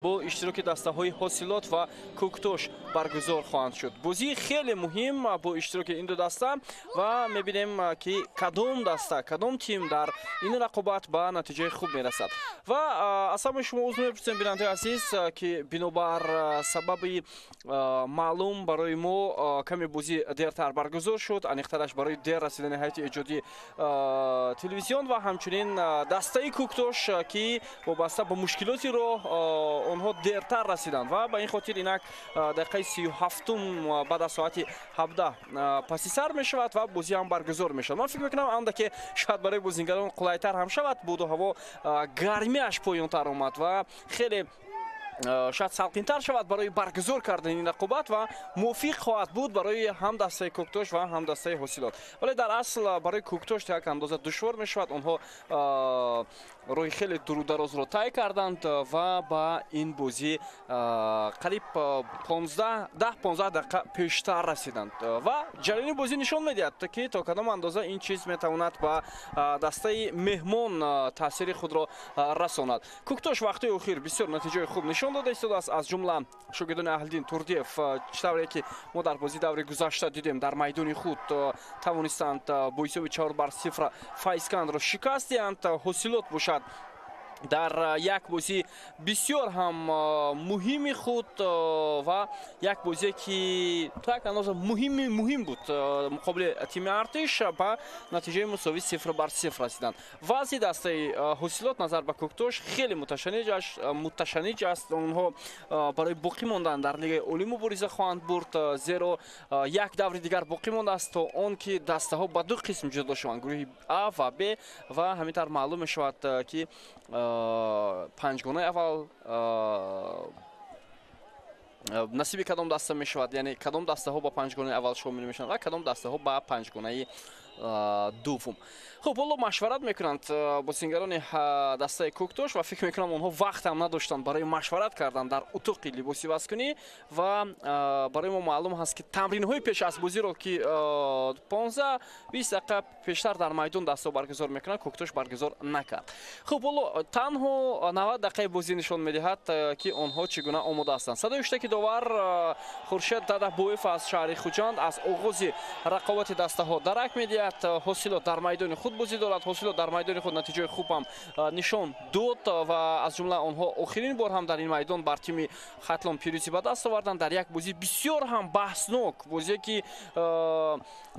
Бо иштироки дастаҳои Ҳосилот ва Кӯктош баргузор хоҳанд шуд. Бозии хеле муҳим бо иштироки ин ду даста ва мебинем, ки кадом даста, кадом тим дар ин рақобат ба натиҷаи хуб мерасад. Ва аз ҳамаи шумо узр мепурсем, бинандаи азиз, ки бинобар сабаби маълум барои мо каме бозӣ дертар баргузор шуд, аниқтараш барои дер расидани ҳайати эҷодии телевизион ва ҳамчунин дастаи Кӯктош, ки вобаста ба мушкилоти роҳ онҳо дертар расиданд ва ба ин хотир инак дақиқаи 37-ум баъд аз соати 17 паси сар мешавад ва бозӣ ҳам баргузор мешавад. Ман фикр мекунам, андаке шояд барои бозингарон қулайтар ҳам шавад, буду ҳаво гармиаш поёнтар омад ва хеле шояд салқинтар шавад барои баргузор кардани ин рақобат ва мувофиқ хоҳад буд барои ҳам дастаи Кӯктош ва ҳам дастаи Ҳосилот. Вале дар асл барои Кӯктош то як андоза душвор мешавад. Онҳо роҳи хеле дуру дарозро тай карданд ва ба ин бозӣ қариб 10-15 дақиқа пештар расиданд ва ҷараёни бозӣ нишон медиҳад, ки то кадом андоза ин чиз метавонад ба дастаи меҳмон таъсири худро расонад. Кӯктош вақтҳои охир бисёр натиҷаи хуб нишон дода истодааст, аз ҷумла шогирдони Аҳлиддин Турдиев, чӣ тавре ки мо дар бозии даври гузашта дидем, дар майдони худ тавонистанд бо ҳисоби 4-0 Файзкандро шикаст диҳанд. Ҳосилот бошад дар як бозӣ бисёр ҳам муҳими худ ва як бозие, ки то як андоза муҳим буд, муқобили тими Артиш ба натиҷаи мусовӣ 0-0 расиданд. Вазъи дастаи Ҳосилот назар ба Кӯктош хеле муташанниҷ аст. Онҳо барои боқӣ мондан дар лигаи олӣ мубориза хоҳанд бурд, зеро як даври дигар боқӣ мондааст то он ки дастаҳо ба ду қисм ҷудо шаванд, гурӯҳи А ва Б, ва ҳамин тавр маълум мешавад, ки панҷгонаи аввал насиби кадом даста мешавад, яъне кадом дастаҳо ба панҷгонаи аввал шомил мешаванд ва кадом дастаҳо ба панҷгонаи дуввум. Хуб, ҳоло машварат мекунанд бозингарони дастаи Кӯктош ва фикр мекунам, онҳо вақт ҳам надоштанд барои машварат кардан дар утоқи либосивазкунӣ ва барои мо маълум ҳаст, ки тамринҳои пеш аз бозиро, ки 15-20 дақиқа пештар дар майдон дастаҳо баргузор мекунанд, Кӯктош баргузор накард. Хуб, ҳоло танҳо 90 дақиқаи бозӣ нишон медиҳад, ки онҳо чӣ гуна омода ҳастанд. Садои ҳуштаки довар Хуршед Дадабоев аз шаҳри Хуҷанд аз оғози рақобати дастаҳо дарак медиҳад. Ҳосилот дар майдони худ бозӣ дорад. Ҳосилот дар майдони худ натиҷаи хуб ҳам нишон дод ва аз ҷумла онҳо охирин бор ҳам дар ин майдон бар тими Хатлон пирӯзӣ ба даст оварданд дар як бозии бисёр ҳам баҳснок, бозие ки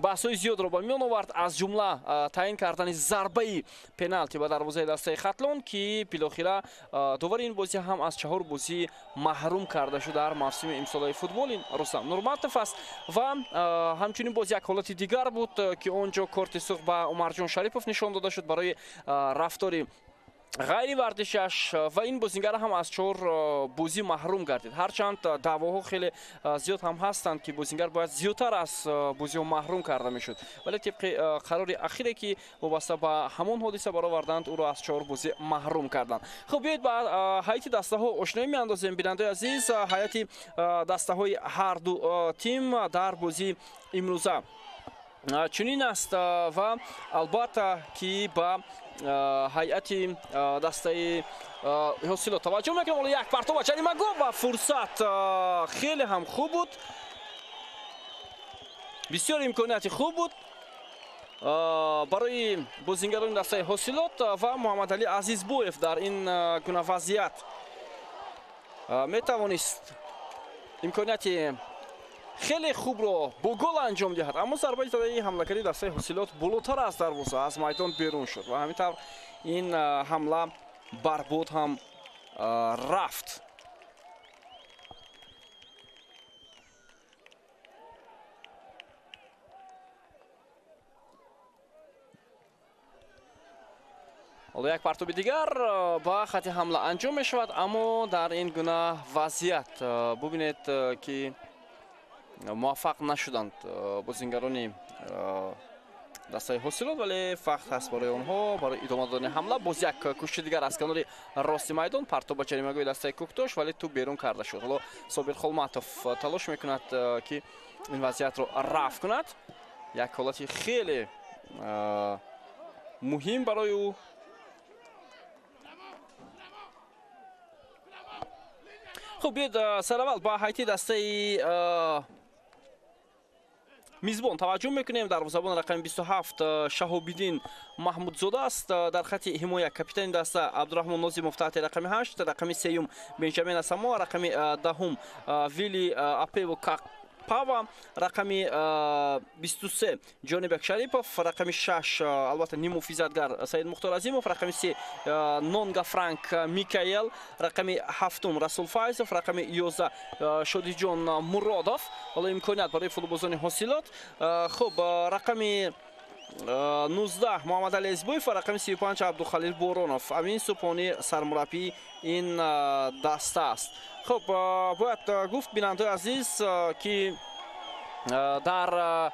баҳсҳои зиёдро ба миён овард, аз ҷумла таъин кардани зарбаи пеналти ба дарвозаи дастаи Хатлон, ки билохира довари ин бозӣ ҳам аз 4 бозӣ маҳрум карда шуд дар мавсими имсолаи футбол. Ин Рустам Нурматов аст ва ҳамчунин боз як ҳолати дигар буд, ки он ҷо корти сурх ба Умарҷон Шарипов нишон дода шуд барои рафтори ғайриварзишаш ва ин бозингар ҳам аз 4 бозӣ маҳрум гардид. Ҳарчанд даъвоҳо хеле зиёд ҳам ҳастанд, ки бозингар бояд зиёдтар аз бозиҳо маҳрум карда мешуд, вале тибқи қарори ахире, ки вобаста ба ҳамон ҳодиса бароварданд, ӯро аз 4 бозӣ маҳрум карданд. Хуб, биёед ба ҳайати дастаҳо ошноӣ меандозем, бинандаи азиз. Ҳайати дастаҳои ҳар ду тим дар бозии имрӯза чунин аст ва албатта ки ба ҳайати дастаи Ҳосилот таваҷҷӯҳ мекунем. Ҳоло як партова ҷаримагоҳ ва фурсат хеле ҳам хуб буд, бисёр имконияти хуб буд барои бозингарони дастаи Ҳосилот ва Муҳаммадалӣ Азизбоев дар ин гуна вазъият метавонист имконияти хеле хубро бо гол анҷом диҳад, аммо зарбаи задаи ҳамлакари дастаи Ҳосилот болотар аз дарвоза аз майдон берун шуд ва ҳамин тавр ин ҳамла барбод ҳам рафт. Ҳоло як партоби дигар ба хати ҳамла анҷом мешавад, аммо дар ин гуна вазъият бубинед, ки муваффақ нашуданд бозингарони дастаи Ҳосилот, вале вақт ҳаст барои онҳо барои идома додани ҳамла. Боз як кӯшиши дигар аз канори рости майдон, партоб ба ҷаримагоҳи дастаи Кӯктош, вале тӯб берун карда шуд. Ҳоло Собир Холматов талош мекунад, ки ин вазъиятро рафъ кунад. Як ҳолати хеле муҳим барои ӯ. Хуб, биёед сараввал ба ҳайати дастаи мизбон таваҷҷӯҳ мекунем. Дарвозабон рақами 27 Шаҳобиддин Маҳмудзода аст. Дар хати ҳимоя капитани даста Абдураҳмон Нозимов таҳти рақами 8, рақами 3 Бенҷамин Асамоа, рақами 10 Вили Апево Пава, рақами 23 Ҷонибек Шарипов, рақами 6 албатта нимуфизатгар Саид Мухтор Азимов, рақами 3 Нонга Франк Микаэл, рақами 7 Расул Файзов, рақами 11 Шодиҷон Муродов. Ҳоло имконият барои футболбозони Ҳосилот. Хуб, рақами 19 Муҳаммадали Эзбоев ва рақами 35 Абдухалил Боронов. Амин Субҳонӣ сармураббии ин даста аст. Хуб, бояд гуфт, бинандаои азиз, ки дар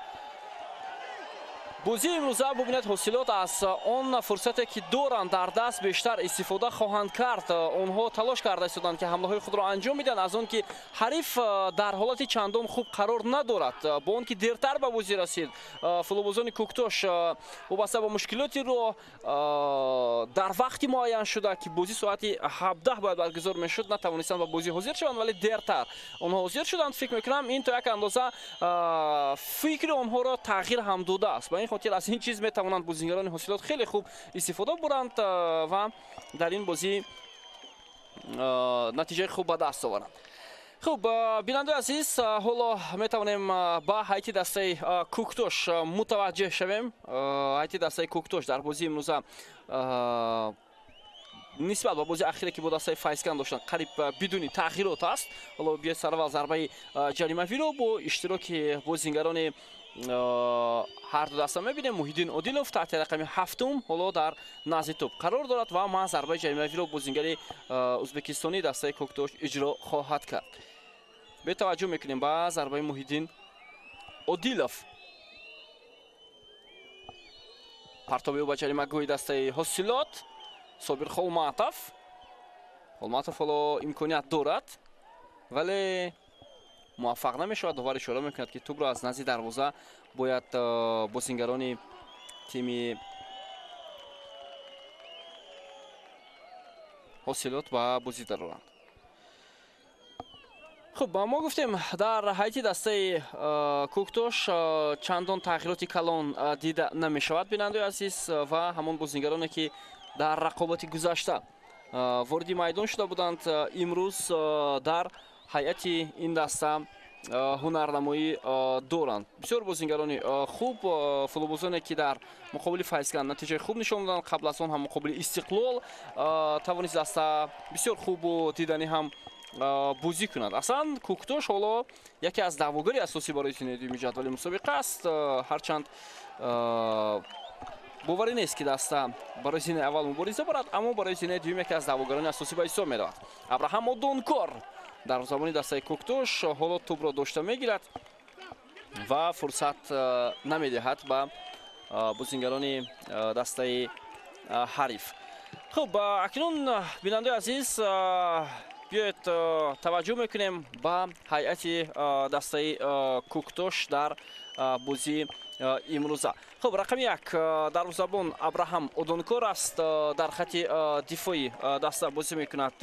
бозии имрӯза бубинед, Ҳосилот аз он фурсате ки доранд дар даст бештар истифода хоҳанд кард. Онҳо талош карда истоданд, ки ҳамлаҳои худро анҷом медиҳанд, аз он ки ҳариф дар ҳолати чандон хуб қарор надорад. Бо он ки дертар ба бозӣ расид, футболбозони Кӯктош вобаста ба мушкилоти роҳ дар вақти муайян шуда, ки бозӣ соати 17 бояд баргузор мешуд, натавонистанд ба бозӣ ҳозир шаванд, вале дертар онҳо ҳозир шуданд. Фикр мекунам, ин то як андоза фикри онҳоро тағйир ҳам додааст. Ба ин хотир аз ин чиз метавонанд бозигарони Ҳосилот хеле хуб истифода буранд ва дар ин бозӣ натиҷаи хуб ба даст оваранд. Хуб, бинандаи азиз, ҳоло метавонем ба ҳайати дастаи Кӯктош мутаваҷҷеҳ шавем. Ҳайати дастаи Кӯктош дар бозии имрӯза нисбат ба бозии ахире, ки бо дастаи Файзканд доштанд, қариб бидуни тағйирот аст. Ҳоло биёед сараввал зарбаи ҷаримавиро бо иштироки бозингарони ҳар ду даста мебинем. Муҳиддин Одилов таҳти рақами 7 ҳоло дар назди тӯб қарор дорад ва ман зарбаи ҷаримавиро бозингари ӯзбекистонии дастаи Кӯктош иҷро хоҳад кард. Бетаваҷҷӯҳ мекунем ба зарбаи Муҳиддин Одилов. Партоби ӯ ба ҷаримагоҳи дастаи Ҳосилот. Собир Холматов. Холматов ҳоло имконият дорад, вале муваффақ намешавад. Довар ишора мекунад, ки тӯбро аз назди дарвоза бояд бозингарони тими Ҳосилот ба бозӣ дароранд. Хуб, мо гуфтем, дар ҳайати дастаи Кӯктош чандон тағйироти калон дида намешавад, бинандаи азиз, ва ҳамон бозингароне, ки дар рақобати гузашта вориди майдон шуда буданд, имрӯз дар ҳайати ин даста ҳунарнамоӣ доранд. Бисёр бозингарони хуб, футболбозоне, ки дар муқобили Файзканд натиҷаи хуб нишон доданд, қабл аз он ҳам муқобили Истиқлол тавонист даста бисёр хубу диданӣ ҳам бозӣ кунад. Аслан Кӯктош ҳоло яке аз даъвогари асосӣ барои зинаи дуюми ҷадвали мусобиқа аст. Ҳарчанд боварӣ нест, ки даста барои зинаи аввал мубориза барад, аммо барои зинаи дуюм яке аз даъвогарони асосӣ ба ҳисоб меравад. Абраҳам Одонкор, дарвозабони дастаи Кӯктош, ҳоло тӯбро дошта мегирад ва фурсат намедиҳад ба бозингарони дастаи ҳариф. Хуб, акнун, бинандаи азиз, биёед таваҷҷӯҳ мекунем ба ҳайати дастаи Кӯктош дар бозии имрӯза. Хуб, рақами 1 дарвозабон Абраҳам Одонкор аст. Дар хати дифоӣ даста бозӣ мекунад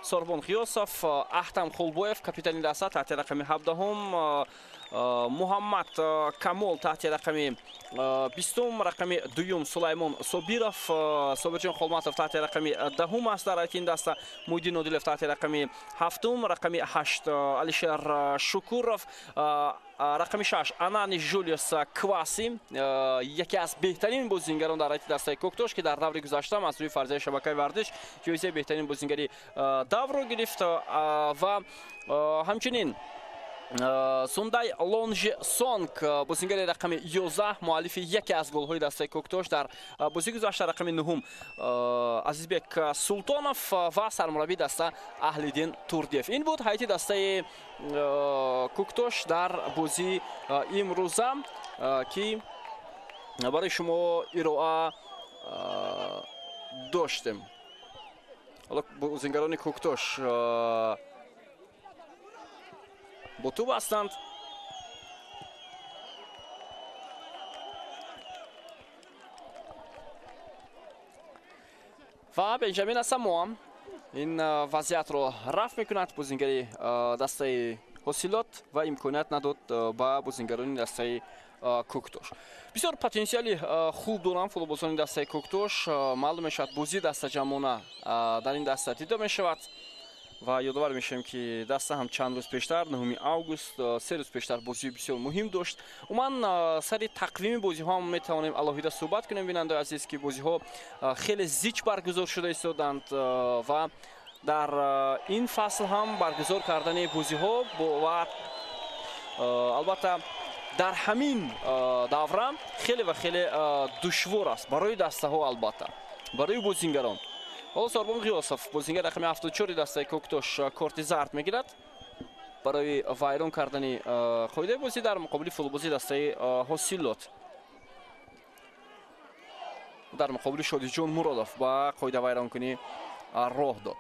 Сорбон Ғиёсов, Аҳтам Хулбоев, капитани даста, таҳти рақами 17, Муҳаммад Камол таҳти рақами 20, рақами 2 Сулаймон Собиров, Собирҷон Холматов таҳти рақами 10 аст дар ҳайати ин даста, Муҳиддин Одилов таҳти рақами 7, рақами 8 Алишер Шукуров, рақами 6 Анани Жулиус Кваси, яке аз беҳтарин бозингарон дар ҳайати дастаи Кӯктош, ки дар даври гузашта аз рӯи фарзияи шабакаи варзиш ҷоизаи беҳтарин бозингари даврро гирифт, ва ҳамчунин Сундай Лонж Сонг, бозингари рақами 11, муаллифи яке аз голҳои дастаи Кӯктош дар бозии гузашта, рақами 9 Азизбек Султонов ва сармураббии даста Аҳлиддин Турдиев. Ин буд ҳайати дастаи Кӯктош дар бозии имрӯза, ки барои шумо ироа доштем. Ҳоло бозингарони Кӯктош бо тӯб ҳастанд. Ва Бенҷамин Асамоа Ин вазъиятро рафт мекунад бозингари дастаи Ҳосилот ва имконият надод ба бозингарони дастаи Кӯктош. Бисёр потенсиали хуб доранд футболбозони дастаи Кӯктош. Маълум мешавад, бозии дастаҷамъона дар ин даста дида мешавад ва ёдовар мешавем, ки даста ҳам чанд рӯз пештар, 9 август, 3 рӯз пештар бозии бисёр муҳим дошт. Умуман, сари тақвими бозиҳо ҳам метавонем алоҳида суҳбат кунем, бинандаи азиз, ки бозиҳо хеле зич баргузор шуда истоданд ва дар ин фасл ҳам баргузор кардани бозиҳо ва албатта дар ҳамин давра хеле ва хеле душвор аст барои дастаҳо, албатта барои бозингарон. Ҳоло Сорбон Ғиёсов, бозингар рақами 74 дастаи Кӯктош, корти зард мегирад барои вайрон кардани қоидаи бозӣ дар муқобили футболбози дастаи Ҳосилот. Дар муқобили Шодиҷон Муродов ба қоида вайронкунӣ роҳ дод.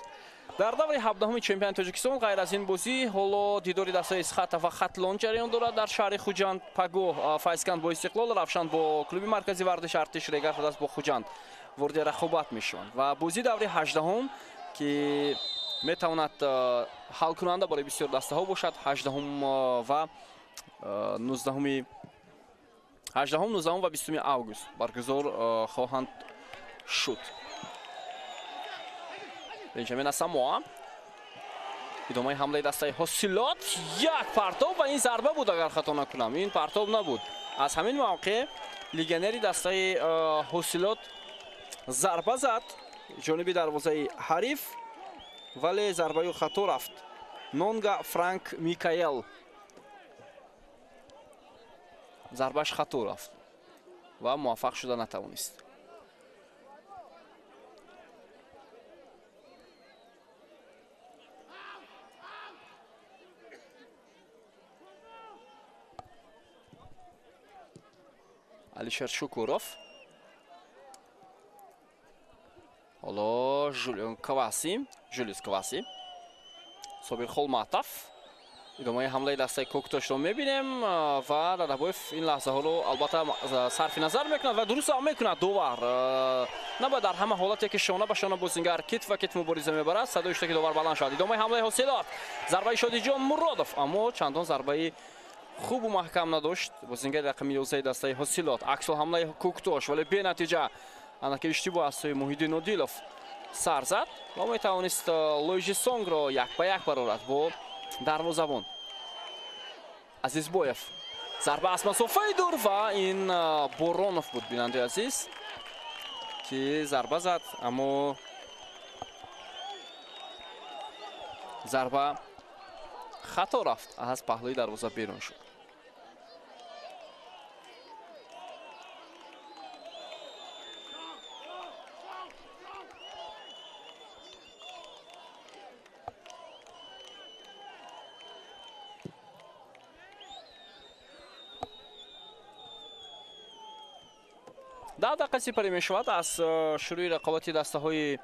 Дар даври 17-уми чемпионати Тоҷикистон ғайр аз ин бозӣ ҳоло дидори дастаи Исхатов ва Хатлон ҷараён дорад дар шаҳри Хуҷанд. Пагоҳ Файзканд бо Истиқлол, Равшан бо клуби марказии варзиши Артиш, Регар бо Хуҷанд вориди рақобат мешаванд ва бозии даври 18-ум, ки метавонад ҳалкунанда барои бисёр дастаҳо бошад, 18-ум ва 19-ум, 19 ва 20 август баргузор хоҳанд шуд. Бенҷамин Асамоа, идомаи ҳамлаи дастаи Ҳосилот, як партоб ва ин зарба буд, агар хато накунам, ин партоб набуд. Аз ҳамин мавқеъ легионери дастаи Ҳосилот зарба зад ҷониби дарвозаи ҳариф, вале зарбаи хато рафт. Нонга Франк Микаэл зарбаш хато рафт ва муваффақ шуда натавонист. Алишер Шукуров, ҳоло Жулион Кваси, Жулиус Кваси, Собир Холматов. Идомаи ҳамлаи дастаи Кӯктошро мебинем ва Дадабоев ин лаҳзаҳоро албатта сарфи назар мекунад ва дуруст ҳам мекунад довар. Набояд дар ҳама ҳолате ки шона ба шона бозингар китф ва китф мубориза мебарад, садои иштироки довар баланд шавад. Идомаи ҳамлаи Ҳосилот, зарбаи Шодиҷон Муродов, аммо чандон зарбаи хубу маҳкам надошт бозингари рақами 11 дастаи Ҳосилот. Аксул ҳамлаи Кӯктош, вале бенатиҷа. Анаки иштибоҳ аз сӯи Муҳиддин Одилов сар зад ва метавонист Лоижи Сонгро як ба як барорад бо дарвозабон. Азизбоев, зарба аз масофаи дур ва ин Боронов буд, бинандаи азиз, ки зарба зад, аммо зарба хато рафт, аз паҳлӯи дарвоза берун шуд. Даҳ дақиқа сипарӣ мешавад аз шурӯи рақобати дастаҳои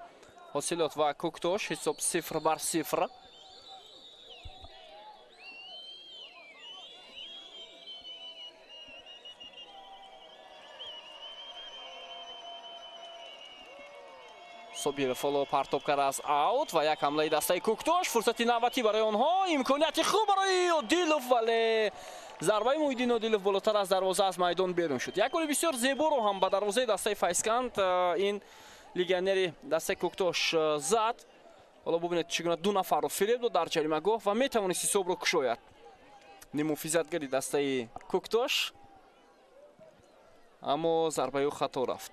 Ҳосилот ва Кӯктош. Ҳисоб 0-0. Собиров ҳоло партоб кард аз аут ва як ҳамлаи дастаи Кӯктош. Фурсати навбатӣ барои онҳо, имконияти хуб барои Одилов, вале зарбаи Муҳиддин Одилов болотар аз дарвоза аз майдон берун шуд. Як голи бисёр зеборо ҳам ба дарвозаи дастаи Файзканд ин легионери дастаи Кӯктош зад. Ҳоло бубинед, чӣ гуна ду нафарро фиреб дод дар ҷаримагоҳ ва метавонист ҳисобро кушояд. Нимуҳофизатгари дастаи Кӯктош, аммо зарбаи ӯ хато рафт.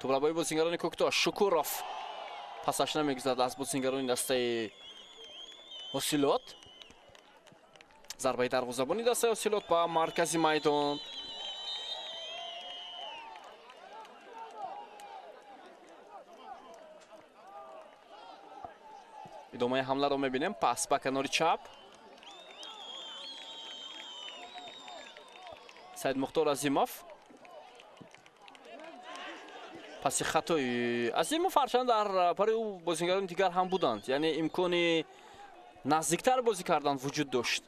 Тӯблабои бозингарони Кӯктош, Шукуров пасаш намегузарад аз бозингарони дастаи Ҳосилот. Зарбаи дарвозабони дастаи Ҳосилот ба маркази майдон. Идомаи ҳамларо мебинем. Пас ба канори чап. Саид Мухтор Азимов. Паси хатои Азимов, ҳарчанд дар пари ӯ бозингарони дигар ҳам буданд, яъне имкони наздиктар бозӣ кардан вуҷуд дошт.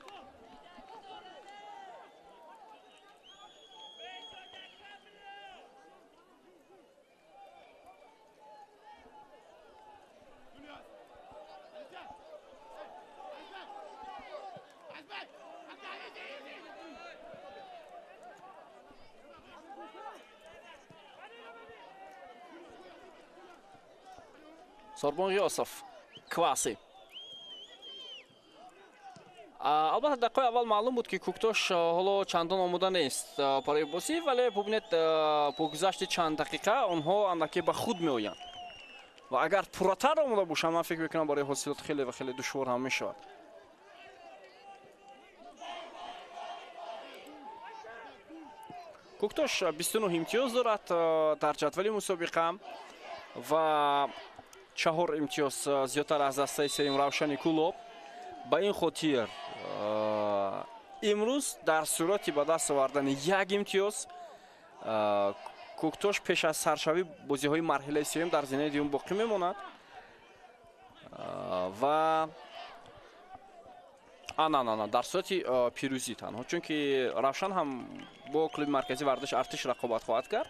Сорбон Ғиёсов, Кваси. Албатта, дақиқаи аввал маълум буд, ки Кӯктош ҳоло чандон омода нест барои бозӣ, вале бубинед, бо гузашти чанд дақиқа онҳо андаке ба худ меоянд ва агар пурратар омода бошанд, ман фикр мекунам, барои ҳосилот хеле ва хеле душвор ҳам мешавад. Кӯктош 29 имтиёз дорад дар ҷадвали мусобиқа ва 4 имтиёз зиёдтар аз дастаи сеюм Равшани Кӯлоб. Ба ин хотир имрӯз дар сурати ба даст овардани як имтиёз Кӯктош пеш аз саршавии бозиҳои марҳилаи сеюм дар зинаи дуюм боқӣ мемонад ва на дар сурати пирӯзӣ танҳо, чунки Равшан ҳам бо клуби марказии варзиши Артиш рақобат хоҳад кард.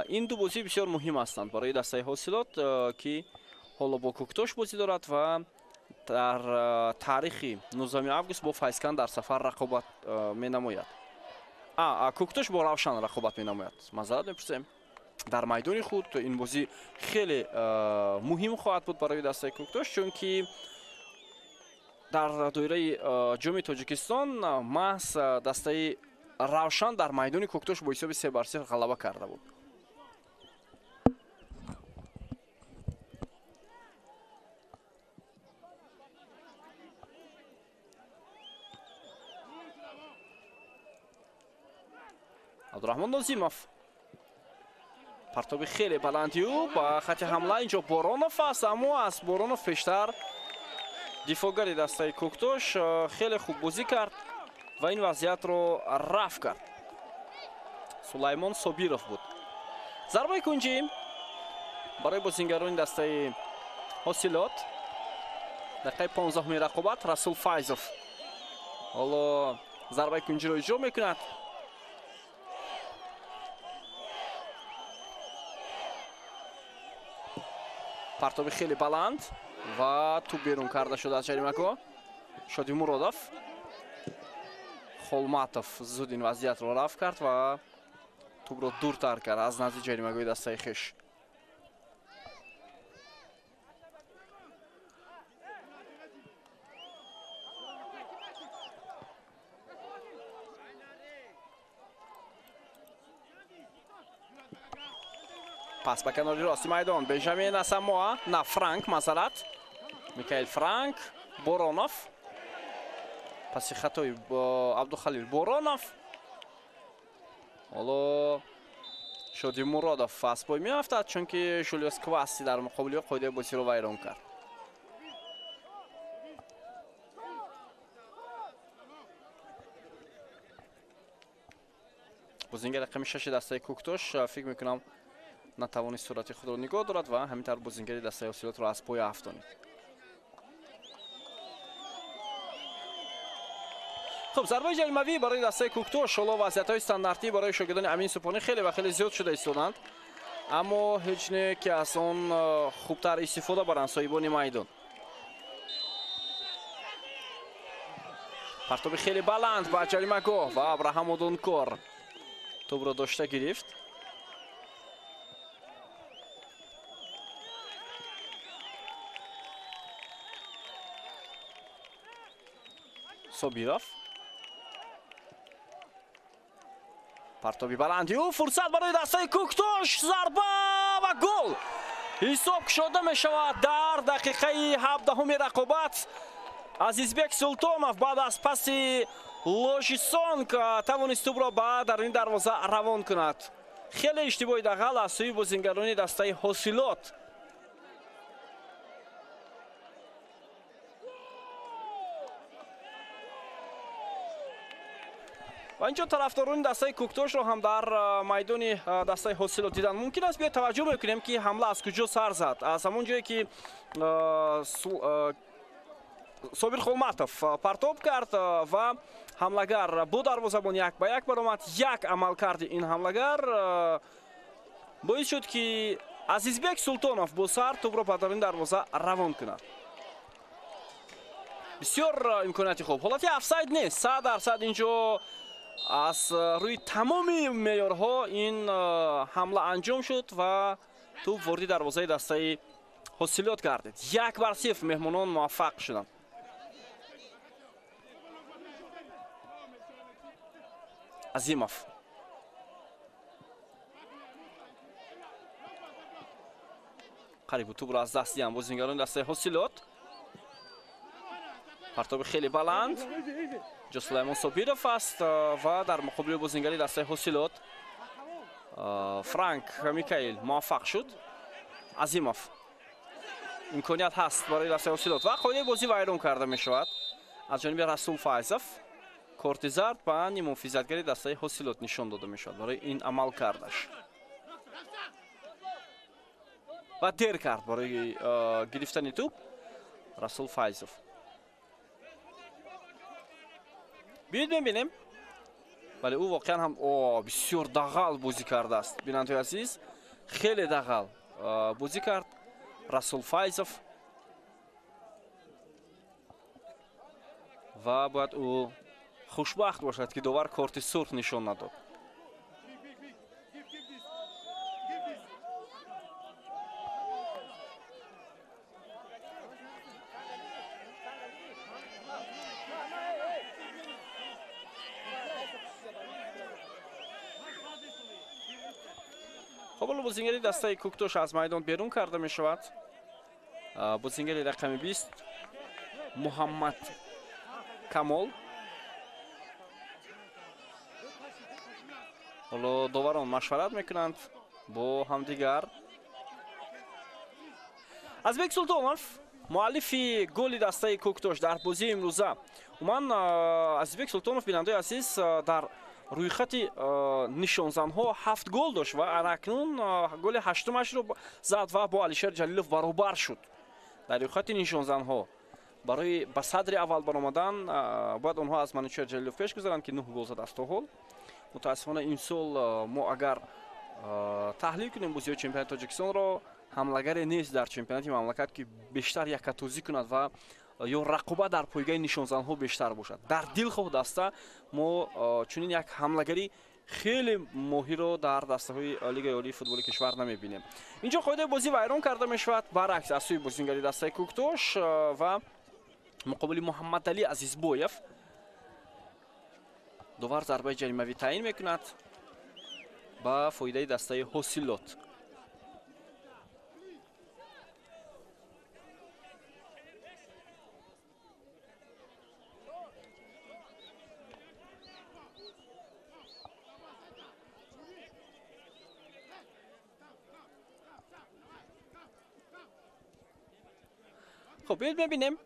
Ин ду бозӣ бисёр муҳим ҳастанд барои дастаи ҳосилот, ки ҳоло бо Кӯктош бозӣ дорад ва дар таърихи 19 август бо Файзканд дар сафар рақобат менамояд. Кӯктош бо Равшан рақобат менамояд. Маъзарат мепурсем. Дар майдони худ ин бозӣ хеле муҳим хоҳад буд барои дастаи Кӯктош, чунки дар доираи ҷоми Тоҷикистон маҳз дастаи Равшан дар майдони Кӯктош бо ҳисоби 3-0 ғалаба карда буд. Абдураҳмон Нозимов, партоби хеле баланди ӯ ба хати ҳамла. Инҷо Боронов аст, аммо аз Боронов пештар дифоъгари дастаи Кӯктош хеле хуб бозӣ кард ва ин вазъиятро рафъ кард. Сулаймон Собиров буд. Зарбаи кунҷӣ барои бозингарони дастаи ҳосилот. Дақиқаи 15-уми рақобат Расул Файзов ҳоло зарбаи кунҷиро иҷро мекунад. Партоби хеле баланд ва тӯб берун карда шуд аз ҷаримагоҳ. Шоди Муродов, Холматов зуд ин вазъиятро рафъ кард ва тӯбро дуртар кард аз назди ҷаримагоҳи дастаи хеш. Пас ба канори рости майдон Бенҷамин Асамоа, на Франк, масалат Микаэл Франк, Боронов, паси хатои Абдухалил Боронов. Ҳоло Шоди Муродов аз пой меафтад, чунки Жулиус Кваси дар муқобили ӯ қоидаи бозиро вайрон кард. Бозингар рақами 6 дастаи Кӯктош фикр мекунам натавонист сурати худро нигоҳ дорад ва ҳамин тавр бозингари дастаи ҳосилотро аз пой афтонид. Хуб, зарбаи ҷаримавӣ барои дастаи Кӯктош. Ҳоло вазъиятҳои стандартӣ барои шогирдони Амин Супонӣ хеле ва хеле зиёд шуда истоданд, аммо ҳеҷ не ки аз он хубтар истифода баранд соҳибони майдон. Партоби хеле баланд ба ҷаримагоҳ ва Абраҳам Одункор тӯбро дошта гирифт. Собиров, партоби баланди ӯ, фурсат барои дастаи Кӯктош, зарба ва гол. Ҳисоб кушода мешавад дар дақиқаи 17-уми рақобат. Азизбек Султонов баъд аз паси Ложисонг тавонист тӯбро ба даруни дарвоза равон кунад. Хеле иштибоҳи дағал аз сӯи бозингарони дастаи ҳосилот. Ва инҷо тарафдорони дастаи Кӯктошро ҳам дар майдони дастаи Ҳосилот дидан мумкин аст. Биёед таваҷҷӯҳ мекунем, ки ҳамла аз куҷо сар зад. Аз ҳамон ҷое ки Собир Холматов партоб кард ва ҳамлагар бо дарвозабон як ба як баромад. Як амалкарди ин ҳамлагар боис шуд, ки Азизбек Султонов бо сар тӯбро ба даруни дарвоза равон кунад. Бисёр имконияти хуб. Ҳолати офсайд нест. 100% инҷо аз рӯи тамоми меъёрҳо ин ҳамла анҷом шуд ва тӯб вориди дарвозаи дастаи Ҳосилот гардид. 1-0 меҳмонон муваффақ шуданд. Азимов. Қариб тӯбро аз даст диҳанд бозингарони дастаи Ҳосилот. Партоби хеле баланд. Инҷо Сулаймон Собиров аст ва дар муқобили бозингари дастаи Ҳосилот Франк Микаил муваффақ шуд. Азимов. Имконият ҳаст барои дастаи Ҳосилот ва қоидаи бозӣ вайрон карда мешавад аз ҷониби Расул Файзов. Корти зард ба нимуҳофизатгари дастаи Ҳосилот нишон дода мешавад барои ин амал кардаш. Ва дер кард барои гирифтани тӯб Расул Файзов. Биёед мебинем. Вале ӯ воқеан ҳам бисёр дағал бозӣ кардааст. Бинандагони азиз, хеле дағал бозӣ кард Расул Файзов ва бояд ӯ хушбахт бошад, ки довар корти сурх нишон надод. Хоб, ҳоло бозингари дастаи Кӯктош аз майдон берун карда мешавад. Бозингари рақами 20 Муҳаммад Камол. Ҳоло доварон машварат мекунанд бо ҳамдигар. Азбек Султонов, муаллифи голи дастаи Кӯктош дар бозии имрӯза. Умуман Азизбек Султонов, бинандаи азиз, дар рӯйхати нишонзанҳо 7 гол дошт ва анакнун голи ҳаштумашро зад ва бо Алишер Ҷалилов баробар шуд. Дар рӯйхати нишонзанҳо барои ба садри аввал баромадан бояд онҳо аз Манучер Ҷалилов пеш гузаранд, ки 9 гол задааст то ҳол. Мутаассифона имсол мо агар таҳлил кунем бозиҳои чемпионати Тоҷикистонро, ҳамлагаре нест дар чемпионати мамлакат, ки бештар якатозӣ кунад ва ё рақобат дар пойгаи нишонзанҳо бештар бошад. Дар дилхоҳ даста мо чунин як ҳамлагари хеле моҳиро дар дастаҳои Лигаи олии футболи кишвар намебинем. Инҷо қоидаи бозӣ вайрон карда мешавад баръакс аз сӯи бозингари дастаи Кӯктош ва муқобили Муҳаммадалӣ Азизбоев. Довар зарбаи ҷаримавӣ таъин мекунад ба фоидаи дастаи Ҳосилот. Хуб, биёед мебинем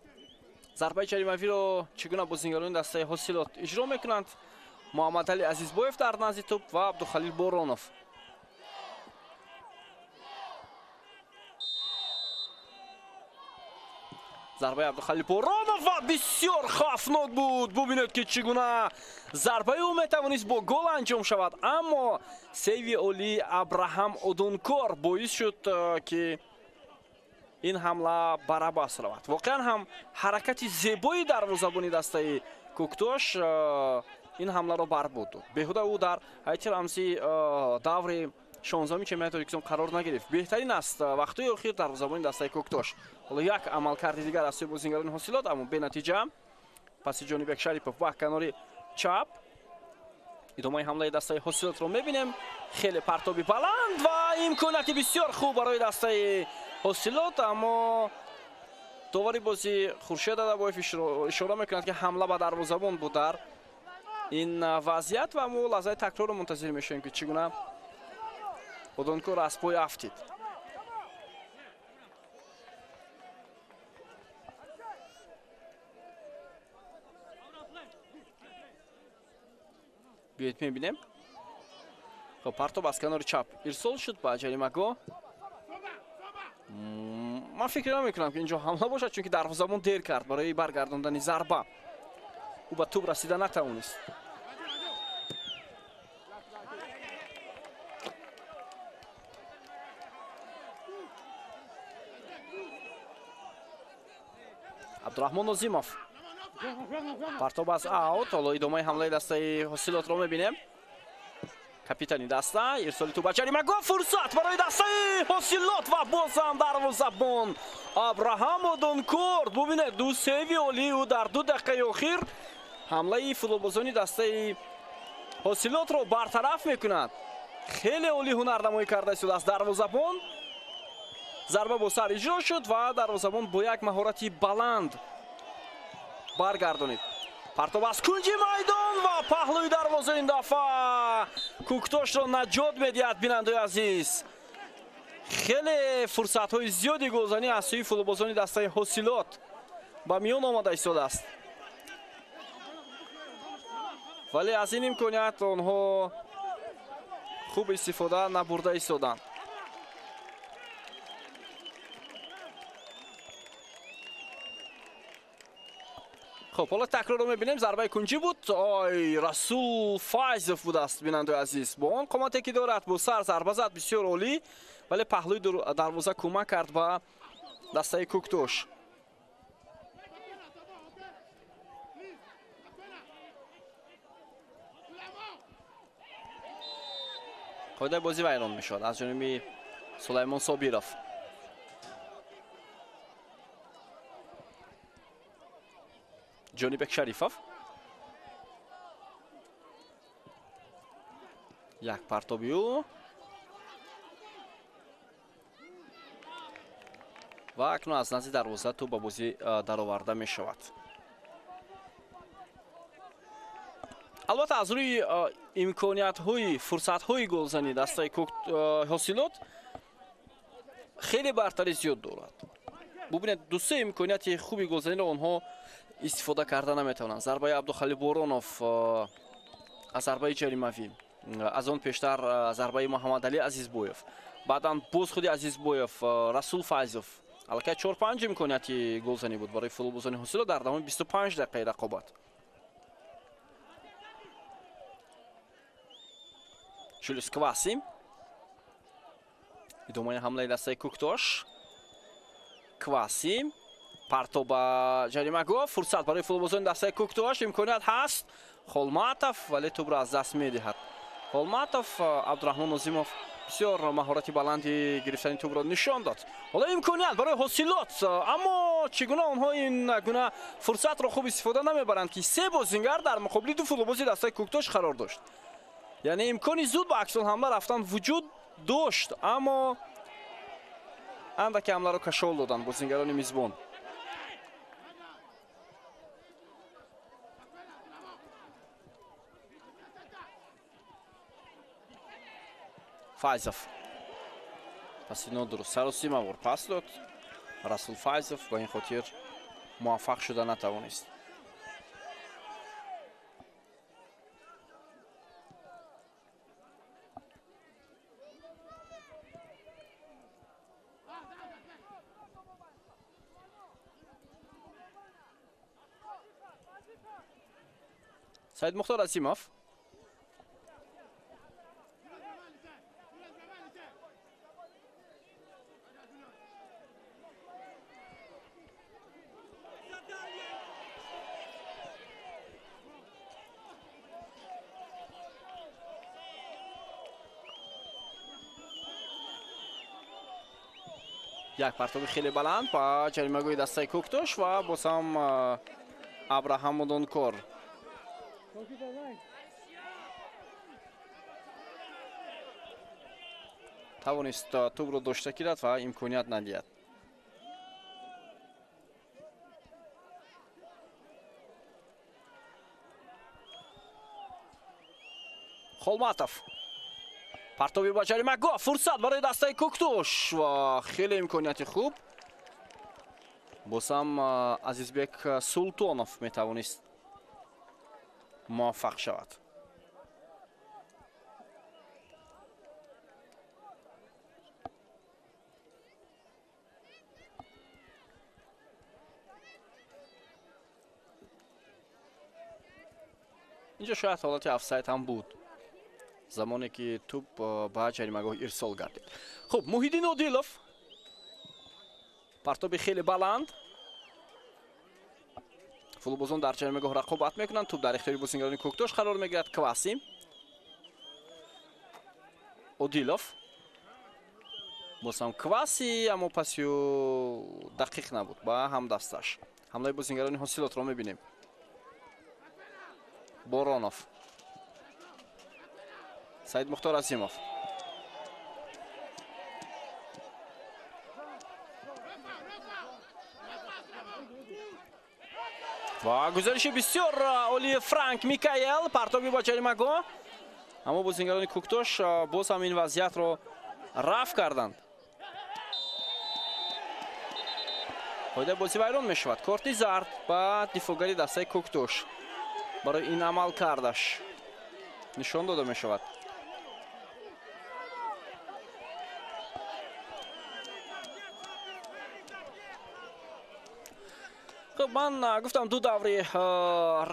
зарбаи ҷаримавиро чӣ гуна бозингарони дастаи Ҳосилот иҷро мекунанд. Муҳаммадалӣ Азизбоев дар назди тӯб ва Абдухалил Боронов. Зарбаи Абдухалил Боронов ва бисёр хавфнок буд. Бубинед, ки чӣ гуна зарбаи ӯ метавонист бо гол анҷом шавад, аммо сейви олии Абраҳам Одункор боис шуд, ки ин ҳамла барабас равад. Воқеан ҳам ҳаракати зебои дарвозабони дастаи Кӯктош ин ҳамларо барбуд дод. Беҳуда ӯ дар ҳайати рамзии даври 16-уми чемпионати Тоҷикистон қарор нагирифт. Беҳтарин аст вақтҳои охир дарвозабони дастаи Кӯктош. Ҳоло як амалкарди дигар аз сӯи бозингарони Ҳосилот, аммо бенатиҷа. Паси Ҷонибек Шарипов ба канори чап. Идомаи ҳамлаи дастаи Ҳосилотро мебинем. Хеле партоби баланд ва имконияти бисёр хуб барои дастаи Ҳосилот, аммо довари бозӣ Хуршед Адабоев ишора мекунад, ки ҳамла ба дарвозабон буд дар ин вазъият ва мо лаҳзаи такрорро мунтазир мешавем, ки чӣ гуна Одонкор аз пой афтид. Биёед мебинем. Хуб, партоб аз канори чап ирсол шуд ба ҷаримагоҳ. Ман фикр намекунам, ки инҷо ҳамла бошад, чунки дарвозабон дер кард барои баргардондани зарба. Ӯ ба тӯб расида натавонист. Абдураҳмон Нозимов. Партоб аз аут. Ҳоло идомаи ҳамлаи дастаи Ҳосилотро мебинем. Капитани даста ирсоли тӯб ба ҷаримагоҳ, фурсат барои дастаи Ҳосилот ва бозам дарвозабон Абраҳам Одонкор. Бубинед, ду сейви олии ӯ дар 2 дақиқаи охир ҳамлаи футболбозони дастаи Ҳосилотро бартараф мекунад. Хеле олӣ ҳунарнамоӣ карда истодааст дарвозабон. Зарба бо сар иҷро шуд ва дарвозабон бо як маҳорати баланд баргардонид. Партоб аз кунҷи майдон ва паҳлӯи дарвоза ин дафъа Кӯктошро наҷот медиҳад. Бинандаои азиз, хеле фурсатҳои зиёди голзанӣ аз сӯи футболбозони дастаи Ҳосилот ба миён омада истодааст, вале аз ин имконият онҳо хуб истифода набурда истоданд. Хуб, ҳоло такрорро мебинем. Зарбаи кунҷӣ буд. Ой, Расул Файзов будааст, бинандаои азиз. Бо он қомате ки дорад, бо сар зарба зад, бисёр олӣ, вале паҳлӯи дарвоза кӯмак кард ба дастаи Кӯктош. Қоидаи бозӣ вайрон мешавад аз ҷониби Сулаймон Собиров. Ҷонибек Шарифов. Як партоби ӯ ва акнун аз назди дарвоза тӯб ба бозӣ дароварда мешавад. Албатта, аз рӯи имкониятҳои фурсатҳои голзанӣ дастаи Ҳосилот хеле бартарӣ зиёд дорад. Бубинед, ду-се имконияти хуби голзаниро онҳо истифода карда наметавонанд. Зарбаи Абдухалил Боронов аз зарбаи ҷаримавӣ, аз он пештар зарбаи Муҳаммадалӣ Азизбоев, баъдан боз худи Азизбоев, Расул Файзов. Аллакай 4-5 имконияти голзанӣ буд барои футболбозони Ҳосилот дар давоми 25 дақиқаи рақобат. Жулиус Кваси. Идомаи ҳамлаи дастаи Кӯктош. Кваси партоб ба ҷаримагоҳ, фурсат барои футболбозони дастаи Кӯктош, имконият ҳаст. Холматов, вале тӯбро аз даст медиҳад. Холматов, Абдураҳмон Нозимов бисёр маҳорати баланди гирифтани тӯбро нишон дод. Ҳоло имконият барои Ҳосилот, аммо чӣ гуна онҳо ин гуна фурсатро хуб истифода намебаранд, ки се бозингар дар муқобили ду футболбози дастаи Кӯктош қарор дошт. Яъне имкони зуд ба аксулҳамла рафтан вуҷуд дошт, аммо андаке ҳамларо кашол доданд бозингарони мизбон. Файзов паси нодуруст саросимавор пас дод. Расул Файзов ба ин хотир муваффақ шуда натавонист. Саид Мухтор Азимов. Як партоби хеле баланд ба ҷаримагоҳи дастаи Кӯктош ва боз ҳам Абраҳам Одонкор. Тавонист тӯбро дошта гирад ва имконият надиҳад. Холматов. Партоби ба ҷаримагоҳ, фурсат барои дастаи Кӯктош ва хеле имконияти хуб. Боз ҳам Азизбек Султонов метавонист муваффақ шавад. Инҷо шояд ҳолати офсайд ҳам буд, замоне ки тӯп ба ҷаримагоҳ ирсол гардид. Хуб, Муҳиддин Одилов, партоби хеле баланд. Футболбозон дар ҷаримагоҳ рақобат мекунанд. Тӯп дар ихтиёри бозингарони Кӯктош қарор мегирад. Кваси, Одилов, боз ҳам Кваси, аммо паси ӯ дақиқ набуд ба ҳамдасташ. Ҳамлаи бозингарони Ҳосилотро мебинем. Боронов, Саид Мухтор Азимов. Ва гузариши бисёр олии Франк Микаэл, партоби ба ҷаримагоҳ. Аммо бозингарони Кӯктош боз ҳам ин вазъиятро рафъ карданд. Қоидаи бозӣ вайрон мешавад. Корти зард ба дифоъгари дастаи Кӯктош барои ин амал кардаш нишон дода мешавад. Хуб, ман гуфтам ду даври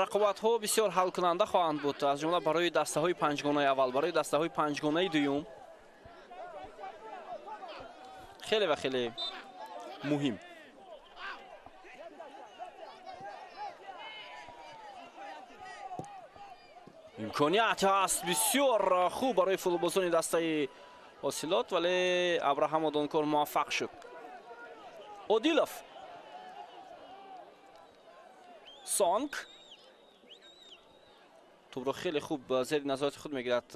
рақобатҳо бисёр ҳалкунанда хоҳанд буд, аз ҷумла барои дастаҳои панҷгонаи аввал, барои дастаҳои панҷгонаи дуюм хеле ва хеле муҳим. Имконият ҳаст бисёр хуб барои футболбозони дастаи Ҳосилот, вале Абраҳам Одонкор муваффақ шуд. Одилов, Сонг тӯбро хеле хуб зери назорати худ мегирад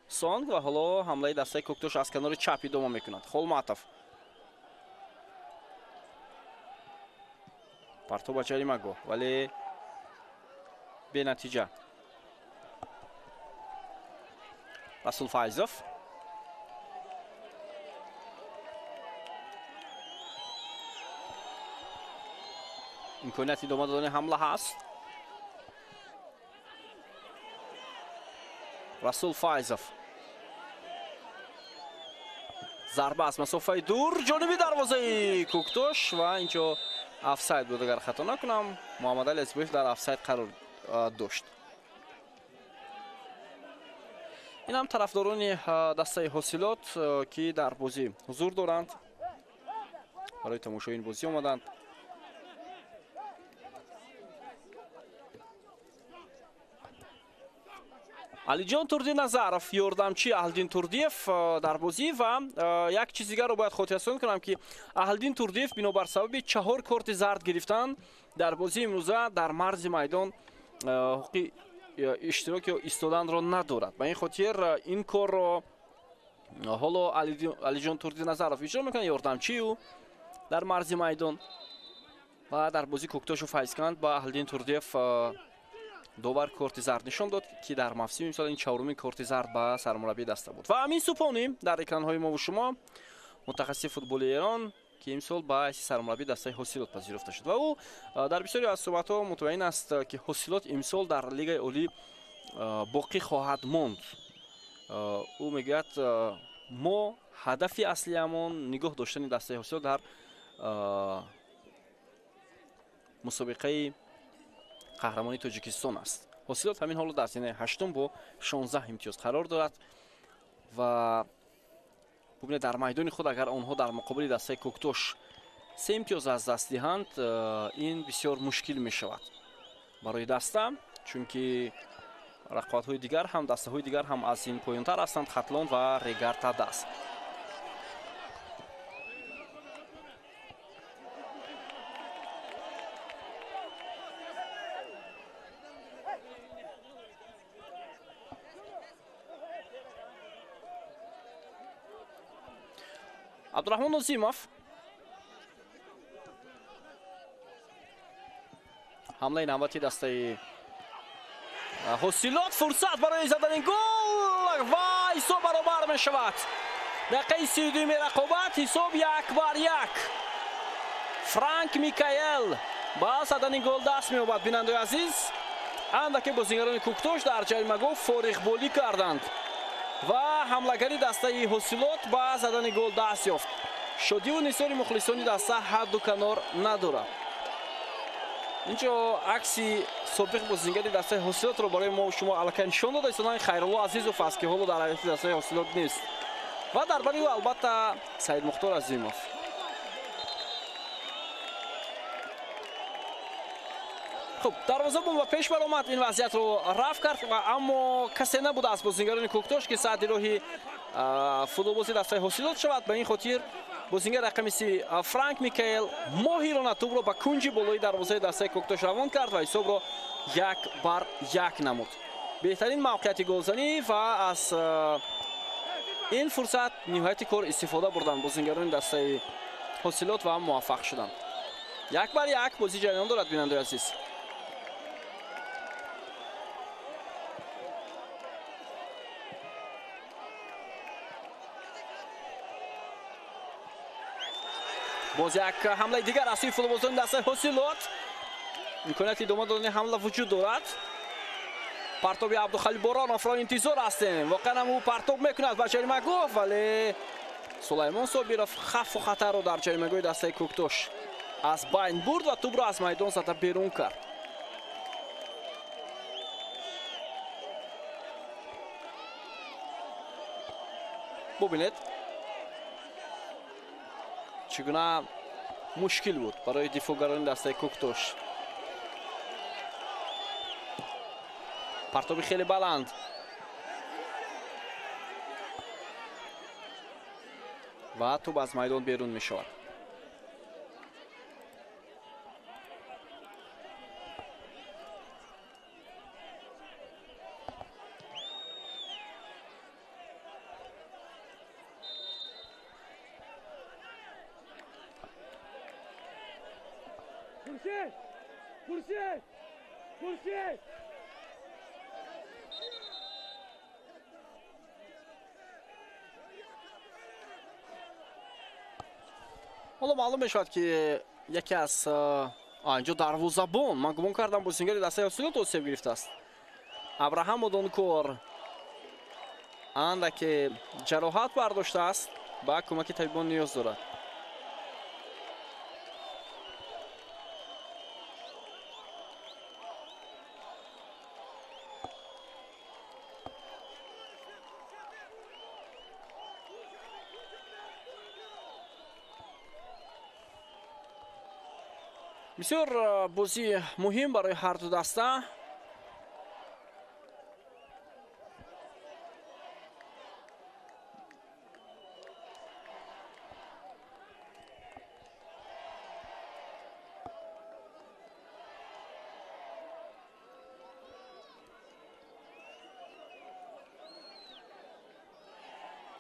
Сонг ва ҳоло ҳамлаи дастаи Кӯктош аз канори чап идома мекунад. Холматов, партоб ба ҷаримагоҳ, вале бенатиҷа. Расул Файзов, имконияти идома додани ҳамла ҳаст. Расул Файзов, зарба аз масофаи дур ҷониби дарвозаи Кӯктош ва инҷо офсайд буд, агар хато накунам. Муҳаммадали Азизбоев дар офсайд қарор дошт. Ин ҳам тарафдорони дастаи Ҳосилот, ки дар бозӣ ҳузур доранд, барои тамошои ин бозӣ омаданд. Алиҷон Турдиназаров, ёрдамчи Аҳлиддин Турдиев дар бозӣ. Ва як чиз дигарро бояд хотиррасон кунам, ки Аҳлиддин Турдиев бинобар сабаби 4 корти зард гирифтан дар бозии имрӯза дар марзи майдон ҳуқуқи иштирок ё истоданро надорад. Ба ин хотир ин корро ҳоло Алиҷон Турдиназаров иҷро мекунад, ёрдамчи ӯ дар марзи майдон. Ва дар бозии Кӯктошу Файзканд ба Аҳлиддин Турдиев довар корти зард нишон дод, ки дар мавсими имсол ин чаҳорумин корти зард ба сармураббии даста буд. Ва Амин Супонӣ дар экранҳои мову шумо, мутахассиси футболи Эрон, ки имсол ба ҳайси сармураббии дастаи Ҳосилот пазируфта шуд ва ӯ дар бисёре аз суҳбатҳо мутмаин аст, ки Ҳосилот имсол дар Лигаи Олӣ боқӣ хоҳад монд. Ӯ мегӯяд, мо ҳадафи аслиамон нигоҳ доштани дастаи Ҳосилот дар мусобиқаи қаҳрамонии Тоҷикистон аст. Ҳосилот ҳамин ҳоло дар зинаи ҳаштум бо 16 имтиёз қарор дорад ва бубинед, дар майдони худ агар онҳо дар муқобили дастаи Кӯктош 3 имтиёз аз даст диҳанд, ин бисёр мушкил мешавад барои даста, чунки рақобатҳои дигар ҳам, дастаҳои дигар ҳам аз ин поёнтар ҳастанд, Хатлон ва Регар Тадас. Абдурахмон Нозимов, ҳамлаи навбати дастаи Ҳосилот, фурсат барои задани гол ва ҳисоб баробар мешавад. Дақиқаи 32-ми рақобат, ҳисоб 1-1. Франк Микаэл ба задани гол даст меёбад. Бинандаи азиз, андаке бозингарони Кӯктош дар ҷаримагоҳ фориғболӣ карданд ва ҳамлагари дастаи Ҳосилот ба задани гол даст ёфт. Шодиву нисори мухлисони даста ҳадду канор надорад. Инҷо акси собиқ бозингари дастаи ҳосилотро барои мо шумо аллакай нишон дода истоданд. Хайрулло Азизов аст, ки ҳоло дар ҳайати дастаи ҳосилот нест ва дар бари ӯ албатта Саидмухтор Азимов. Хуб, дарвозабон ба пеш баромад, ин вазъиятро рафт кард, аммо касе набуда аз бозингарони Кӯктош, ки саъди роҳи футболбози дастаи ҳосилот шавад. Ба ин хотир бозингар рақами 30 Франк Микаэл моҳирона тӯбро ба кунҷи болои дарвозаи дастаи Кӯктош равон кард ва ҳисобро 1-1 намуд. Беҳтарин мавқеияти голзанӣ ва аз ин фурсат ниҳояти кор истифода бурданд бозингарони дастаи ҳосилот ва муваффақ шуданд. 1-1 бозӣ ҷараён дорад, бинандаи азиз. Боз як ҳамлаи дигар аз сӯи футболбозони дастаи ҳосилот. Имконияти идома додани ҳамла вуҷуд дорад. Партоби Абдухалил Бороновро интизор ҳастем. Воқеан ҳам ӯ партоб мекунад ба ҷаримагоҳ, вале Сулаймон Собиров хавфу хатарро дар ҷаримагоҳи дастаи Кӯктош аз байн бурд ва тӯбро аз майдон зада берун кард. Бубинед, чӣ гуна мушкил буд барои дифоъгарони дастаи Кӯктош. Партоби хеле баланд. Ва тӯб аз майдон берун мешавад. Ҳоло маълум мешавад, ки яке аз инҷо дарвозабон, ман гумон кардам бозингари дастаи ҳосилот осеб гирифтааст. Абраҳам Одонкор андаке ҷароҳат бардоштааст, ба кӯмаки табибон ниёз дорад. Бисёр бозӣ муҳим барои ҳар ду даста.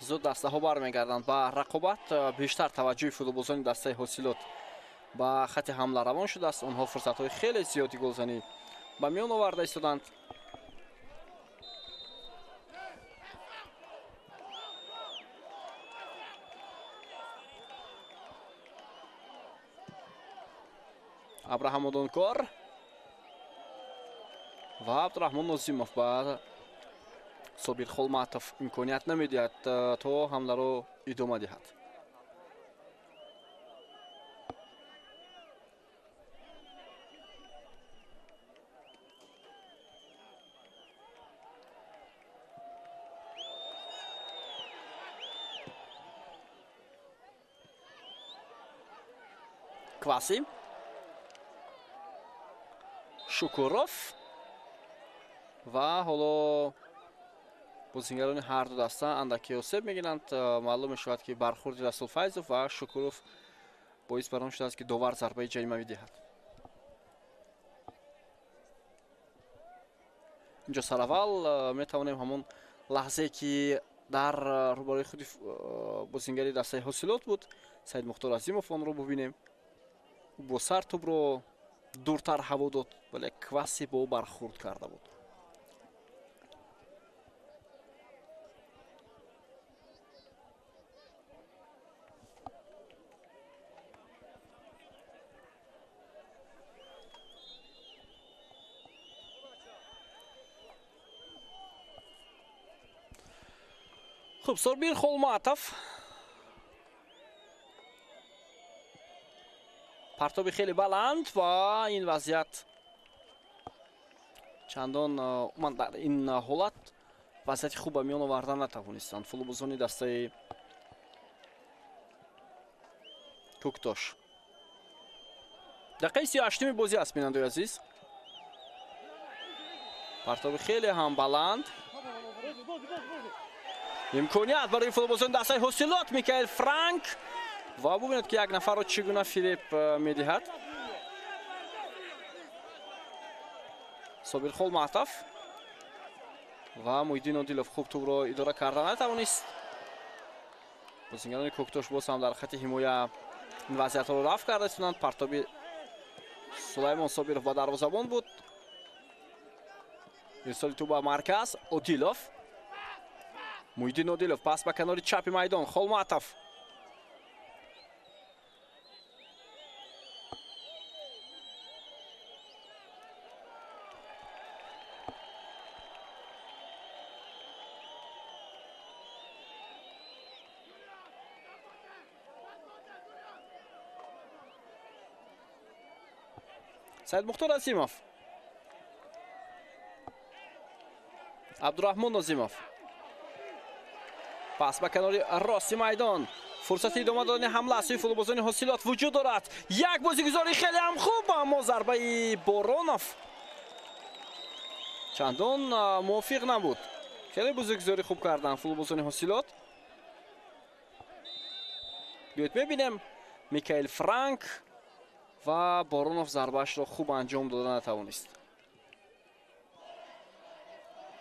Зуд дастаҳо бармегарданд ба рақобат. Бештар таваҷҷӯҳи футболбозони дастаи ҳосилот ба хати ҳамла равон шудааст. Онҳо фурсатҳои хеле зиёди голзанӣ ба миён оварда истоданд. Абраҳам Одонкор ва Абдураҳмон Нозимов ба Собир Холматов имконият намедиҳад то ҳамларо идома диҳад. Кваси, Шукуров ва ҳоло бозингарони ҳар ду даста андаке осеб мегиранд. Маълум мешавад, ки бархурди Расул Файзов ва Шукуров боис бар он шудааст, ки довар зарбаи ҷаримавӣ диҳад. Инҷо сараввал метавонем ҳамон лаҳзае, ки дар рӯбарӯи худи бозингари дастаи ҳосилот буд, Саидмухтор Азимов, онро бубинем. Бо сар тӯбро дуртар ҳаво дод, вале Кваси бо ӯ бархурд карда буд. Хуб, Собир Холматов Партоби хеле баланд ва ин вазъият чандон умуман дар ин ҳолат вазъияти хуб ба миён оварда натавонистанд футболбозони дастаи Кӯктош. Дақиқаи 38-уми бозӣ аст, бинандаи азиз. Партоби хеле ҳам баланд. Имконият барои футболбозони дастаи Ҳосилот. Микаэл Франк ва бубинед, ки як нафарро чӣ гуна фиреб медиҳад. Собир Холматов ва Муҳиддин Одилов хуб тӯбро идора карда натавонист. Бозингарони Кӯктош боз ҳам дар хати ҳимоя ин вазъиятро рафт карда истоданд. Партоби Сулаймон Собиров ба дарвозабон буд. Ирсоли тӯб ба марказ. Одилов. Муҳиддин Одилов пас ба канори чапи майдон. Холматов. Саидмухтор Азимов. Абдураҳмон Нозимов. Пас ба канори рости майдон. Фурсати идома додани ҳамла аз сӯи футболбозони Ҳосилот вуҷуд дорад. Як бозигузори хеле ҳам хуб, аммо зарбаи Боронов чандон мувофиқ набуд. Хеле бозигузори хуб карданд футболбозони Ҳосилот. Биёед мебинем Микаэл Франк ва Боронов зарбаашро хуб анҷом дода натавонист.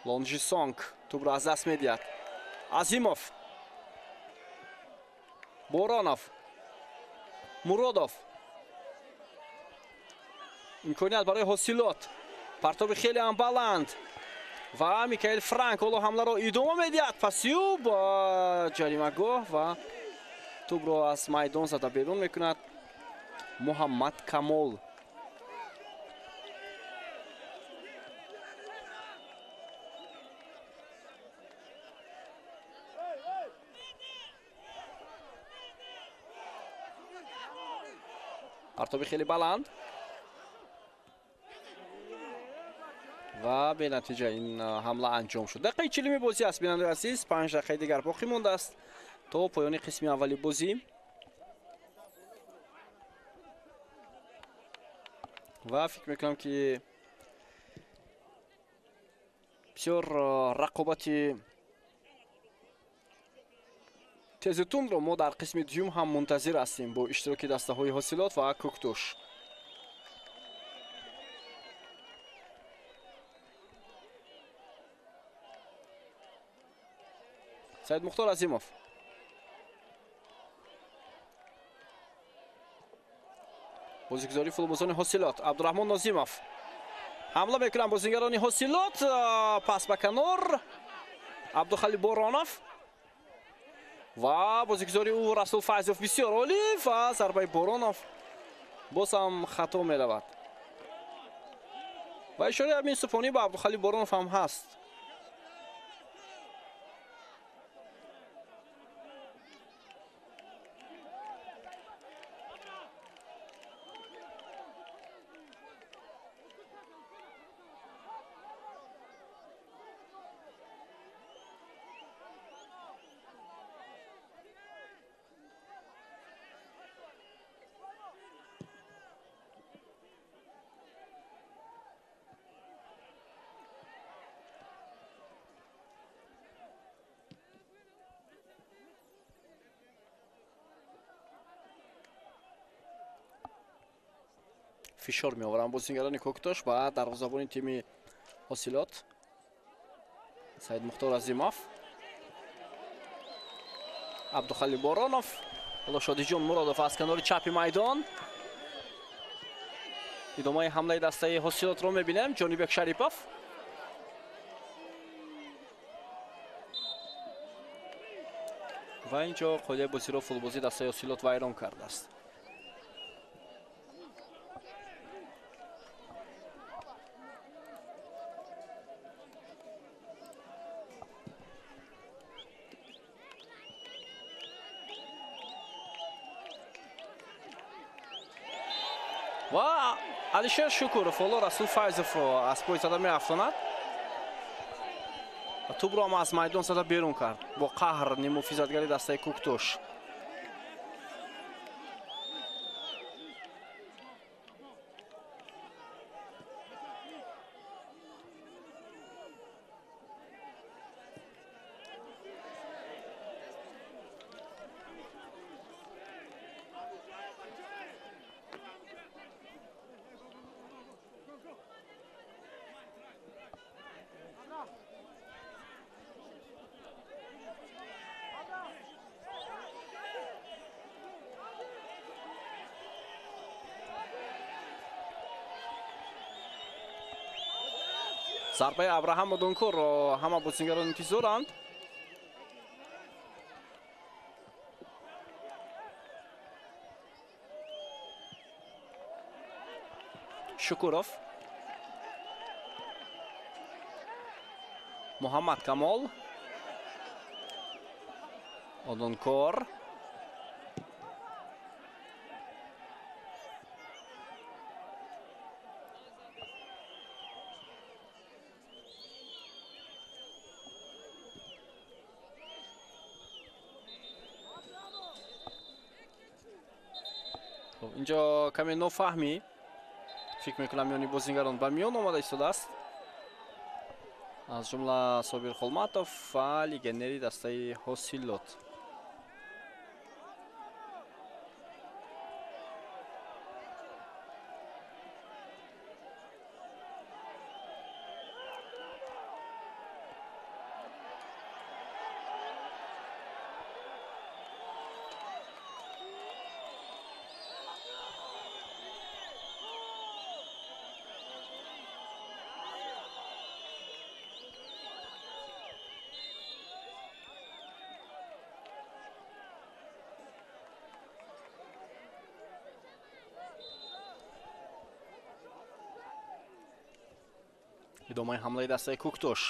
Лонжи Сонг тӯбро аз даст медиҳад. Азимов. Боронов. Муродов. Имконият барои Ҳосилот. Партоби хеле ҳам баланд. Ва Микаэл Франк ҳоло ҳамларо идома медиҳад. Паси ӯ ба ҷаримагоҳ ва тӯбро аз майдон зада берун мекунад Муҳаммад Камол. Партоби хеле баланд ва бенатиҷа ин ҳамла анҷом шуд. Дақиқаи 40-уми бозӣ аст, бинандаи азиз. 5 дақиқаи дигар боқӣ мондааст то поёни қисми аввали бозӣ. Ва фикр мекунам, ки бисёр рақобати тезу тундро мо дар қисми дуюм ҳам мунтазир ҳастем бо иштироки дастаҳои Ҳосилот ва Кӯктош. Саидмухтор Азимов. Бозигузори футболбозони Ҳосилот. Абдураҳмон Нозимов. Ҳамла мекунанд бозигарони Ҳосилот. Пас ба канор. Абдухалил Боронов. Ва бозигузори ӯ Расул Файзов бисёр олӣ ва зарбаи Боронов боз ҳам хато меравад. Ва ишораи Амин Субҳонӣ ба Абдухалил Боронов ҳам ҳаст. Фишор меоваранд бозингарони Кӯктош ба дарвозабони тими Ҳосилот. Саидмухтор Азимов. Абдухалил Боронов. Ҳоло Шодиҷон Муродов аз канори чапи майдон. Идомаи ҳамлаи дастаи Ҳосилотро мебинем. Ҷонибек Шарипов. Ва инҷо қоидаи бозиро футболбози дастаи Ҳосилот вайрон кардааст. Ва Алишер Шукуров ҳоло Расул Файзовро аз пой зада меафтонад. Тӯбро ҳам аз майдон зада берун кард бо қаҳр ниммуҳофизатгари дастаи Кӯктош. Зарбаи Абраҳам Одонкорро ҳама бозингарон интизоранд. Шукуров, Муҳаммад Камол, Одонкор. Инҷо каме нофаҳмӣ фикр мекунам миёни бозингарон ба миён омада истодааст, аз ҷумла Собир Холматов ва легионери дастаи Ҳосилот. Идомаи ҳамлаи дастаи Кӯктош.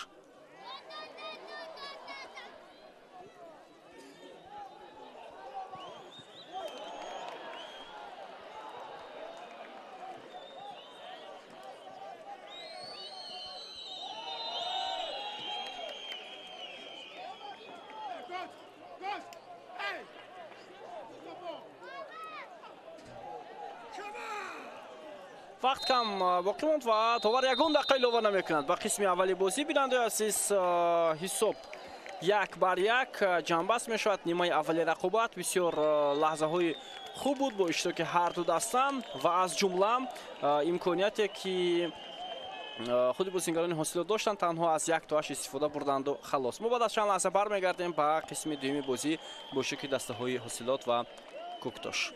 Вақт кам боқӣ монд ва товар ягон дақиқа илова намекунад ба қисми аввали бозӣ. Бинандаи азиз, ҳисоб 1-1 ҷамъбаст мешавад. Нимаи аввали рақобат бисёр лаҳзаҳои хуб буд бо иштироки ҳар ду даста ва аз ҷумла имконияте ки худи бозингарони ҳосилот доштанд, танҳо аз 1 то 8 истифода бурданду халос. Мо баъд аз чанд лаҳза бармегардем ба қисми дуюми бозӣ бо иштироки дастаҳои Ҳосилот ва Кӯктош.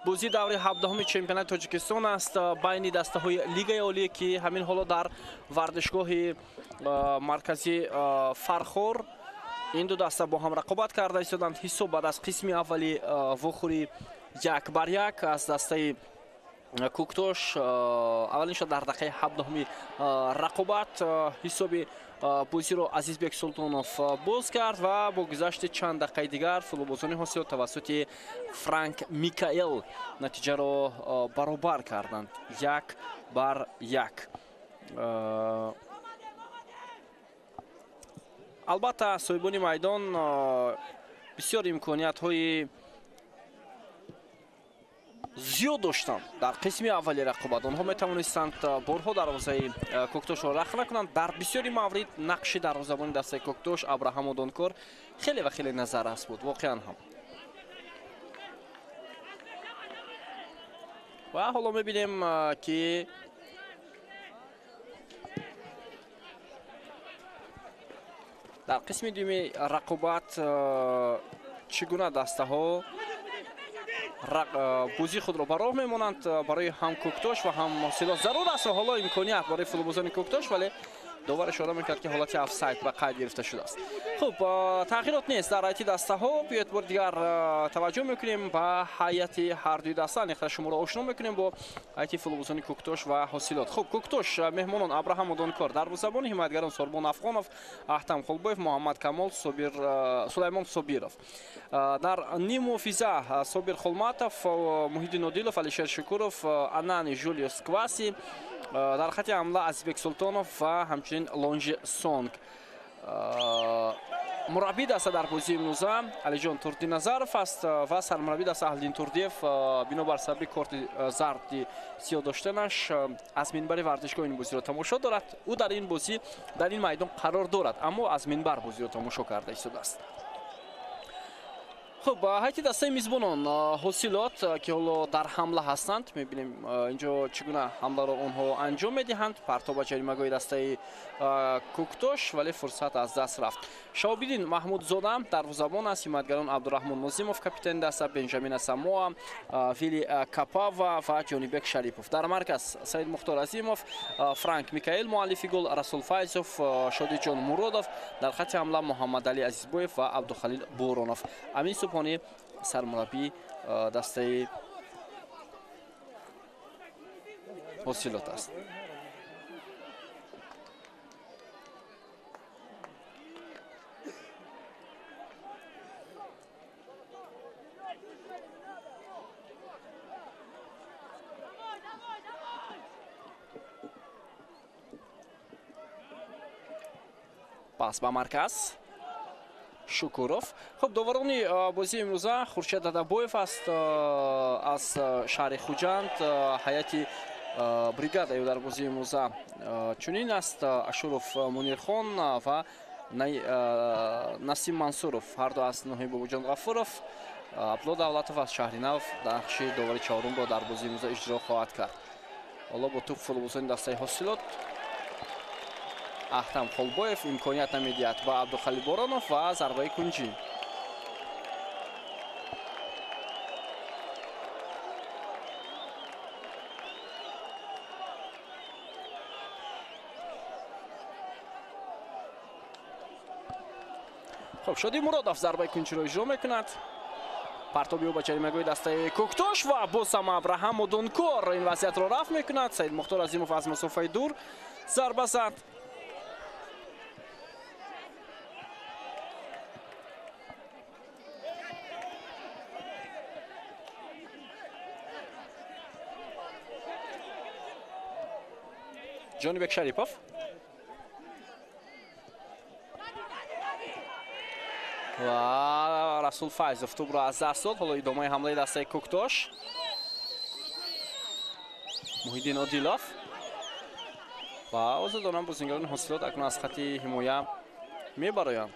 Бозии даври 17-уми чемпионати Тоҷикистон аст байни дастаҳои Лигаи Олӣ, ки ҳамин ҳоло дар варзишгоҳи маркази Фархор ин ду даста бо ҳам рақобат карда истоданд. Ҳисоб баъд аз қисми аввали вохӯрӣ 1-1 аз дастаи Кӯктош. Аввалин шуд дар дақиқаи 17-уми рақобат ҳисоби бозиро Азизбек Султонов боз кард ва бо гузашти чанд дақиқаи дигар футболбозони ҳосилот тавассути Франк Микаэл натиҷаро баробар карданд 1-1. Албатта, соҳибони майдон бисёр имкониятҳои зиёд доштанд дар қисми аввали рақобат. Онҳо метавонистанд борҳо дарвозаи Кӯктошро рахна кунанд. Дар бисёри маврид нақши дарвозабони дастаи Кӯктош Абраҳам Одонкор хеле ва хеле назаррас буд, воқеан ҳам. Ва ҳоло мебинем, ки дар қисми дуюми рақобат чӣ гуна дастаҳо бозии худро ба роҳ мемонанд. Барои ҳам Кӯктош ва ҳам ҳосилот зарур аст ва ҳоло имконият барои футболбозони Кӯктош, вале довар ишора мекард, ки ҳолати офсайд ба қайд гирифта шудааст. Хуб, тағйирот нест дар ҳайати дастаҳо. Биёед бори дигар таваҷҷӯҳ мекунем ба ҳайати ҳар дуи даста. Аниқтар шуморо ошно мекунем бо ҳайати футболбозони Кӯктош ва ҳосилот. Хуб, Кӯктош меҳмонон Абраҳам Одонкор, дарвозабони ҳимоятгарон Сорбон Афғонов, Аҳтам Хулбоев, Муҳаммад Камол, Сулаймон Собиров. Дар ниммуҳофиза Собир Холматов, Муҳиддин Одилов, Алишер Шукуров, Анани Жулиус Кваси. Дар хати ҳамла Азизбек Султонов ва ҳамчунин Лонжи Сонг. Мураббии даста дар бозии имрӯза Алиҷон Турдиназаров аст ва сармураббии даста Аҳлиддин Турдиев бинобар сабаби корти зарди сиёҳ доштанаш аз минбари варзишгоҳ ин бозиро тамошо дорад. Ӯ дар ин бозӣ дар ин майдон қарор дорад, аммо аз минбар бозиро тамошо карда истодааст. Хуб, ҳайати дастаи мизбонон ҳосилот, ки ҳоло дар ҳамла ҳастанд, мебинем инҷо чӣ гуна ҳамларо онҳо анҷом медиҳанд. Партоб ба ҷаримагоҳи дастаи Кӯктош, вале фурсат аз даст рафт. Шаҳобиддин Маҳмудзода дарвозабон аст, ҳимоятгарон Абдураҳмон Нозимов, капитани даста, Бенҷамин Асамоа, Вили Капава ва Ҷонибек Шарипов. Дар марказ Саид Мухтор Азимов, Франк Микаэл муаллифи гол, Расул Файзов, Шодиҷон Муродов. Дар хати ҳамла Муҳаммадалӣ Азизбоев ва Абдухалил Боронов. Амин Субҳонӣ сармураббии дастаи ҳосилот аст. Пас ба марказ Шукуров. Хуб, доварони бозии имрӯза Хуршед Дадабоев аст аз шаҳри Хуҷанд. Ҳайати бригадаи ӯ дар бозии имрӯза чунин аст: Ашуров Мунирхон ва Насим Мансуров, ҳарду аз ноҳияи Бобоҷон Ғафуров. Абдулло Давлатов аз шаҳри Нав нақши довари чаҳорумро дар бозии имрӯза иҷро хоҳад кард. Ҳоло бо тӯб футболбозони дастаи ҳосилот. Аҳтам Холбоев имконият намедиҳад ба Абдухалил Боронов ва зарбаи кунҷӣ. Хуб, Шоди Муродов зарбаи кунҷиро иҷро мекунад. Партоби ӯ ба ҷаримагоҳи дастаи Кӯктош ва боз ҳам Абраҳам Одонкор ин вазъиятро рафт мекунад. Саид Мухтор Азимов аз масофаи дур зарба зад. Ҷонибек Шарипов ва Расул Файзов тӯбро аз даст дод. Ҳоло идомаи ҳамлаи дастаи Кӯктош. Муҳиддин Одилов ва озодона бозингарони ҳосилот акнун аз хати ҳимоя мебароянд.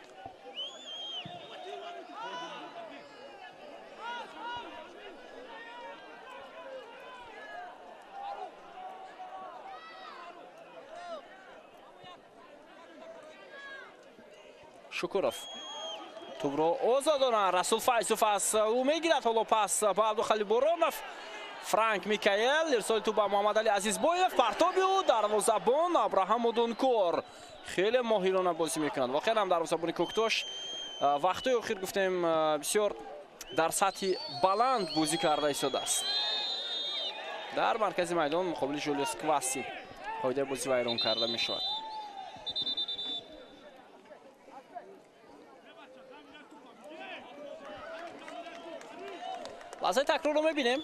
Шукуров. Тӯбро озодона Расул Файзов аз ӯ мегирад. Ҳоло пас ба Абдухалил Боронов. Франк Микаэл ирсоли тӯб ба Муҳаммадали Азизбоев. Партоби ӯ дарвозабон Абраҳам Одункор хеле моҳирона бозӣ мекунад. Воқеан ҳам дарвозабони Кӯктош вақтҳои охир гуфтем бисёр дар сатҳи баланд бозӣ карда истодааст. Дар маркази майдон муқобили Жулиус Кваси қоидаи бозӣ вайрон карда мешавад. Лаҳзаи такрорро мебинем.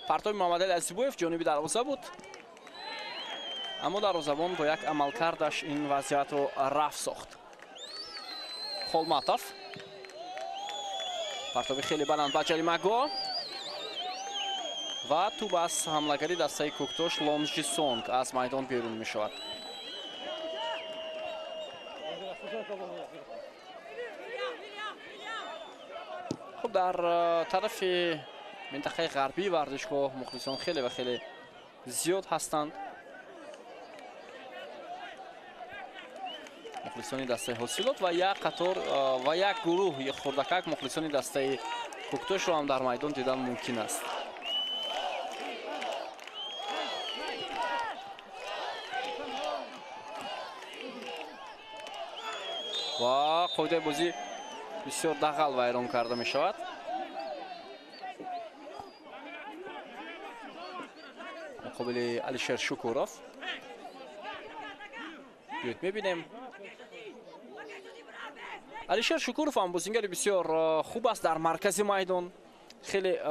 Партоби Муҳаммадали Азизбоев ҷониби дарвоза буд, аммо дарвозабон бо як амалкардаш ин вазъиятро рафт сохт. Холматов партоби хеле баланд ба ҷаримагоҳ ва тӯб аз ҳамлагари дастаи Кӯктош Лонжисонг аз майдон берун мешавад. Хуб, дар тарафи минтақаи ғарбии варзишгоҳ мухлисон хеле ва хеле зиёд ҳастанд. Мухлисони дастаи Ҳосилот ва як қатор ва як гурӯҳ хурдакак мухлисони дастаи Кӯктошро ҳам дар майдон дидан мумкин аст. Ва қоидаи бозӣ бисёр дағал вайрон карда мешавад. Муқобили Алишер Шукуров. Биёед мебинем. Алишер Шукуров ҳам бозингари бисёр хуб аст дар маркази майдон. Хеле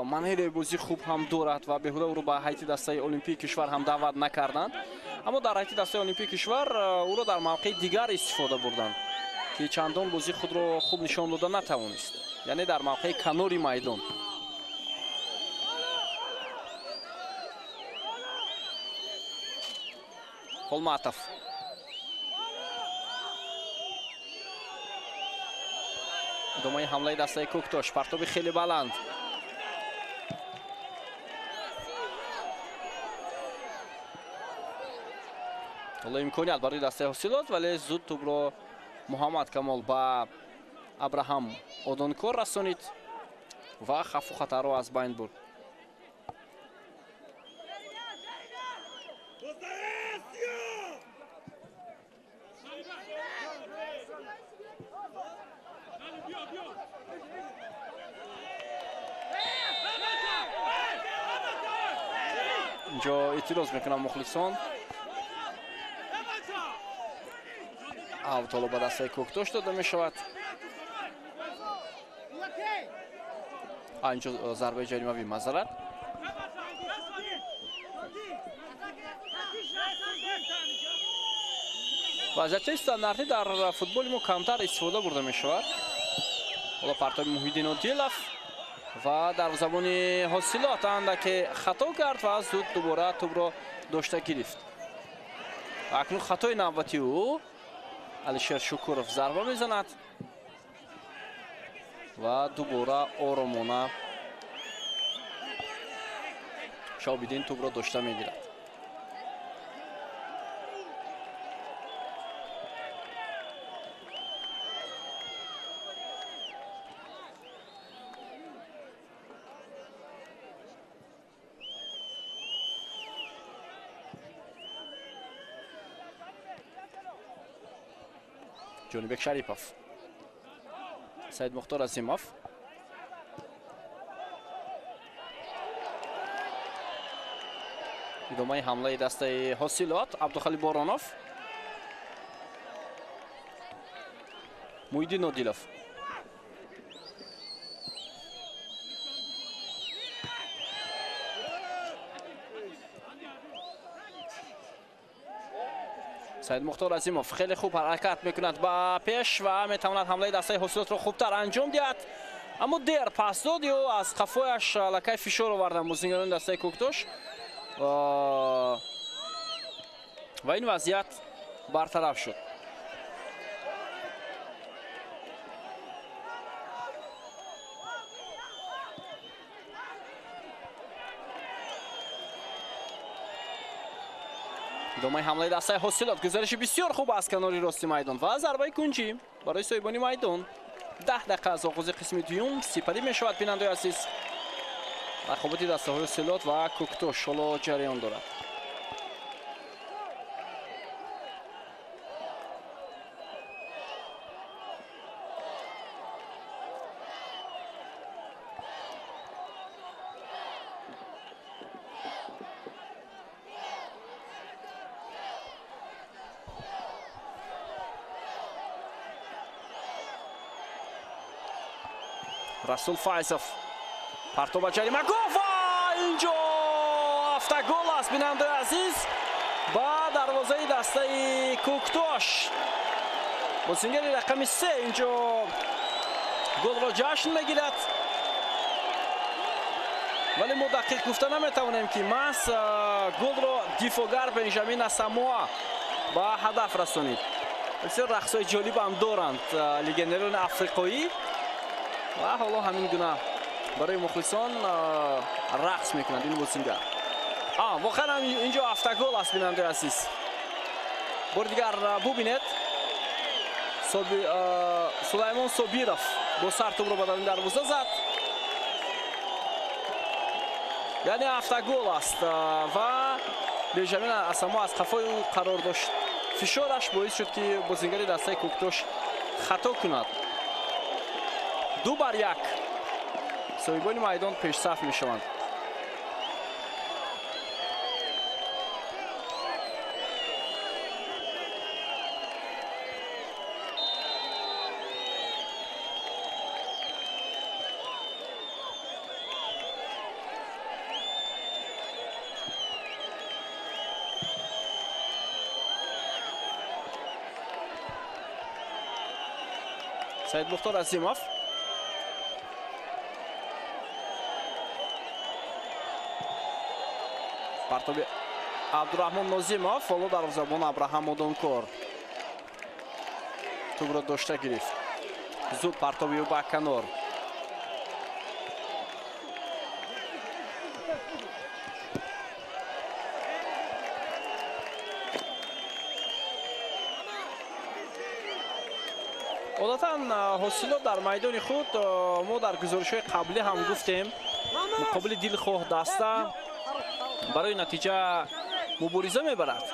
манери бозӣ хуб ҳам дорад ва беҳуда ӯро ба ҳайати дастаи Олимпии кишвар ҳам даъват накарданд. Аммо дар ҳайати дастаи Олимпии кишвар ӯро дар мавқеи дигар истифода бурданд, ки чандон бозӣ худро хуб нишон дода натавонист, яъне дар мавқеи канори майдон. Холматов идомаи ҳамлаи дастаи Кӯктош. Партоби хеле баланд. Ҳоло имконият барои дастаи Ҳосилот, вале зуд тӯбро Муҳаммад Камол ба Абраҳам Одонкор расонид ва хавфу хатарро аз байн бурд. Инҷо эътироз мекунанд мухлисон. Аут ҳоло ба дастаи Кӯктош дода мешавад. Инҷо зарбаи ҷаримавӣ мазарат. Вазъияти стандартӣ дар футболи мо камтар истифода бурда мешавад. Ҳоло партоби Муҳиддин Одилов ва дарвозабони Ҳосилот андаке хато кард ва зуд дубора тӯбро дошта гирифт. Акнун хатои навбати ӯ Алишер Шукуров зарба мезанад ва дубора оромона Шобиддин тӯбро дошта мегирад. Ҷонибек Шарипов, Саид Мухтор Азимов. Идомаи ҳамлаи дастаи Ҳосилот. Абдухалил Боронов, Муҳиддин Одилов. Саид Мухтор Азимов хеле хуб ҳаракат мекунад ба пеш ва метавонад ҳамлаи дастаи Ҳосилотро хубтар анҷом диҳад. Аммо дер пас дод ё аз қафояш аллакай фишор оварданд бозингарони дастаи Кӯктош ва ин вазъият бартараф шуд. Идомаи ҳамлаи дастаи Ҳосилот. Гузариши бисёр хуб аз канори рости майдон ва зарбаи кунҷӣ барои соҳибони майдон. 10 дақиқа аз оғози қисми дуюм сипарӣ мешавад. Бинандаи азиз, рақобати дастаҳои Ҳосилот ва Кӯктош ҳоло ҷараён дорад. Расул Файзов партоб ба ҷаримагоҳ ва инҷо автогол аст, бинандаи азиз, ба дарвозаи дастаи Кӯктош. Бозингари рақами 3 инҷо голро ҷашн мегирад, вале мо дақиқ гуфта наметавонем, ки маҳз голро дифоъгар Бенҷамин Асамоа ба ҳадаф расонид. Бисёр рақсҳои ҷолиб ҳам доранд легионерони африқоӣ ва ҳоло ҳамин гуна барои мухлисон рақс мекунанд ин бозингар. Воқеан ҳам инҷо автогол аст, бинандаи азиз. Бори дигар бубинед, Сулаймон Собиров бо сар тӯбро ба даруни дарвоза зад, яъне автогол аст ва Бенҷамин Асамо аз қафои ӯ қарор дошт. Фишораш боис шуд, ки бозингари дастаи Кӯктош хато кунад. 2-1 соҳибони майдон пешсаф мешаванд. Саид Мухтор Азимов партоби Абдураҳмон Нозимов, ҳоло дарвозабон Абраҳам Одонкор тӯбро дошта гирифт. Зуд партоби ӯ ба канор. Одатан Ҳосилот дар майдони худ, мо дар гузоришҳои қаблӣ ҳам гуфтем, муқобили дилхоҳ даста барои натиҷа мубориза мебарад.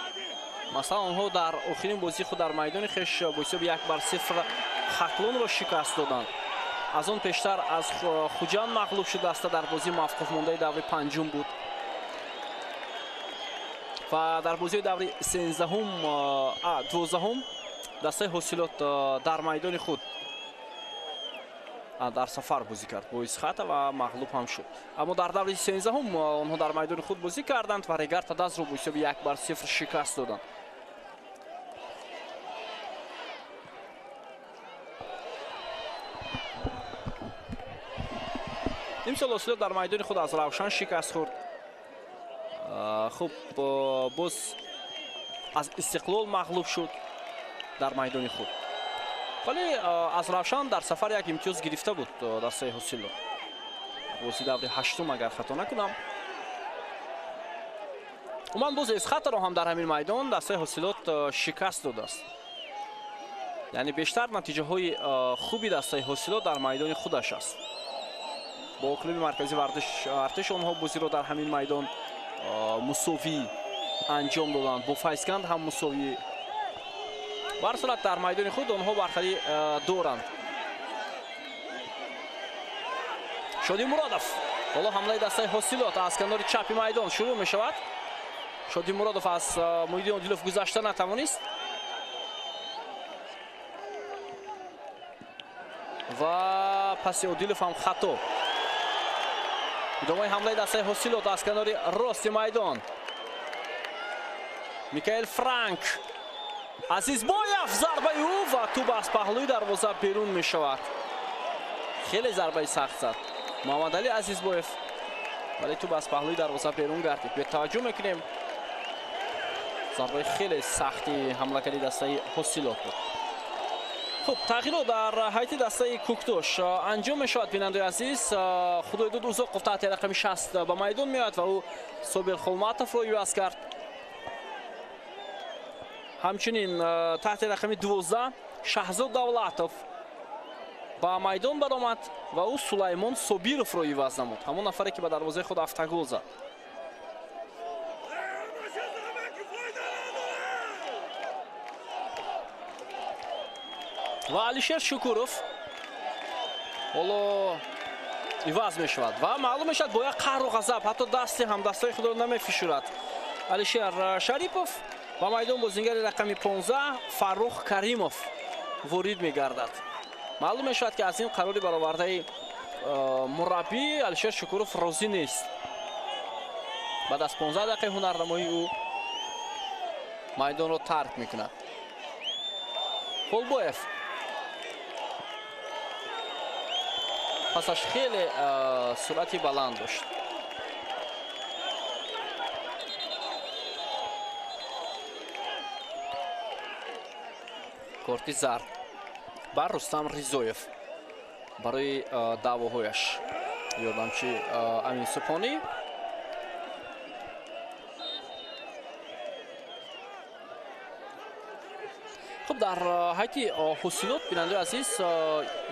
Масалан, онҳо дар охирин бозии худ дар майдони хеш бо ҳисоби 1-0 Хатлонро шикаст доданд. Аз он пештар аз Хуҷанд мағлуб шуд даста дар бозии мавқуфмондаи даври панҷум буд ва дар бозии даври 12-ум дастаи Ҳосилот дар майдони худ дар сафар бозӣ кард бо Исхата ва мағлуб ҳам шуд. Аммо дар даври 13-ум онҳо дар майдони худ бозӣ карданд ва Регар Тадазро бо ҳисоби 1-0 шикаст доданд. Имсол Ҳосилот дар майдони худ аз Равшан шикаст хӯрд. Хуб, боз аз Истиқлол мағлуб шуд дар майдони худ, вале аз Равшан дар сафар як имтиёз гирифта буд дастаи Ҳосилот. Бозии даври 8-ум агар хато накунам. Умуман боз Исхатаро ҳам дар ҳамин майдон дастаи Ҳосилот шикаст додааст. Яъне бештар натиҷаҳои хуби дастаи Ҳосилот дар майдони худаш аст. Бо клуби марказии артиш онҳо бозиро дар ҳамин майдон мусовӣ анҷом доданд. Бо Файзканд ҳам мусовӣ. Ба ҳар сурат дар майдони худ онҳо бартарӣ доранд. Шоди Муродов. Ҳоло ҳамлаи дастаи Ҳосилот аз канори чапи майдон шурӯъ мешавад. Шоди Муродов аз Муҳиддин Одилов гузашта натавонист ва паси Одилов ҳам хато. Идомаи ҳамлаи дастаи Ҳосилот аз канори рости майдон. Микаэл Франк. Азизбоев, зарбаи ӯ ва тӯб аз паҳлӯи дарвоза берун мешавад. Хеле зарбаи сахт зад Муҳаммадалӣ Азизбоев, вале тӯб аз паҳлӯи дарвоза берун гардид. Бетаваҷҷӯҳ мекунем, зарбаи хеле сахти ҳамлакари дастаи Ҳосилот буд. Хуб, тағйирот дар ҳайати дастаи Кӯктош анҷом мешавад, бинандаи азиз. Худойдод Узоқов таҳти рақами 60 ба майдон меояд ва ӯ Собир Холматовро иваз кард. Ҳамчунин таҳти рақами 12 Шаҳзод Давлатов Ба майдон баромад ва ӯ Сулаймон Собировро иваз намуд, ҳамон нафаре ки ба дарвозаи худ автогол зад. Ва Алишер Шукуров ҳоло иваз мешавад ва маълум мешавад бо як қаҳру ғазаб ҳатто дасти ҳамдастҳои худро намефишурад. Алишер Шарипов ба майдон бозингари рақами 15 Фаррух Каримов ворид мегардад. Маълум мешавад ки аз ин қарори баровардаи мураббӣ Алишер Шукуров розӣ нест. Баъд аз 15 дақиқаи ҳунарнамоӣ ӯ майдонро тарк мекунад. Холбоев пасаш хеле суръати баланд дошт. Корти зард бар Рустам Ризоев барои даъвоҳояш. Ёрдамчи Амин Субҳонӣ. Хуб, дар ҳайати ҳосилот, бинандаи азиз,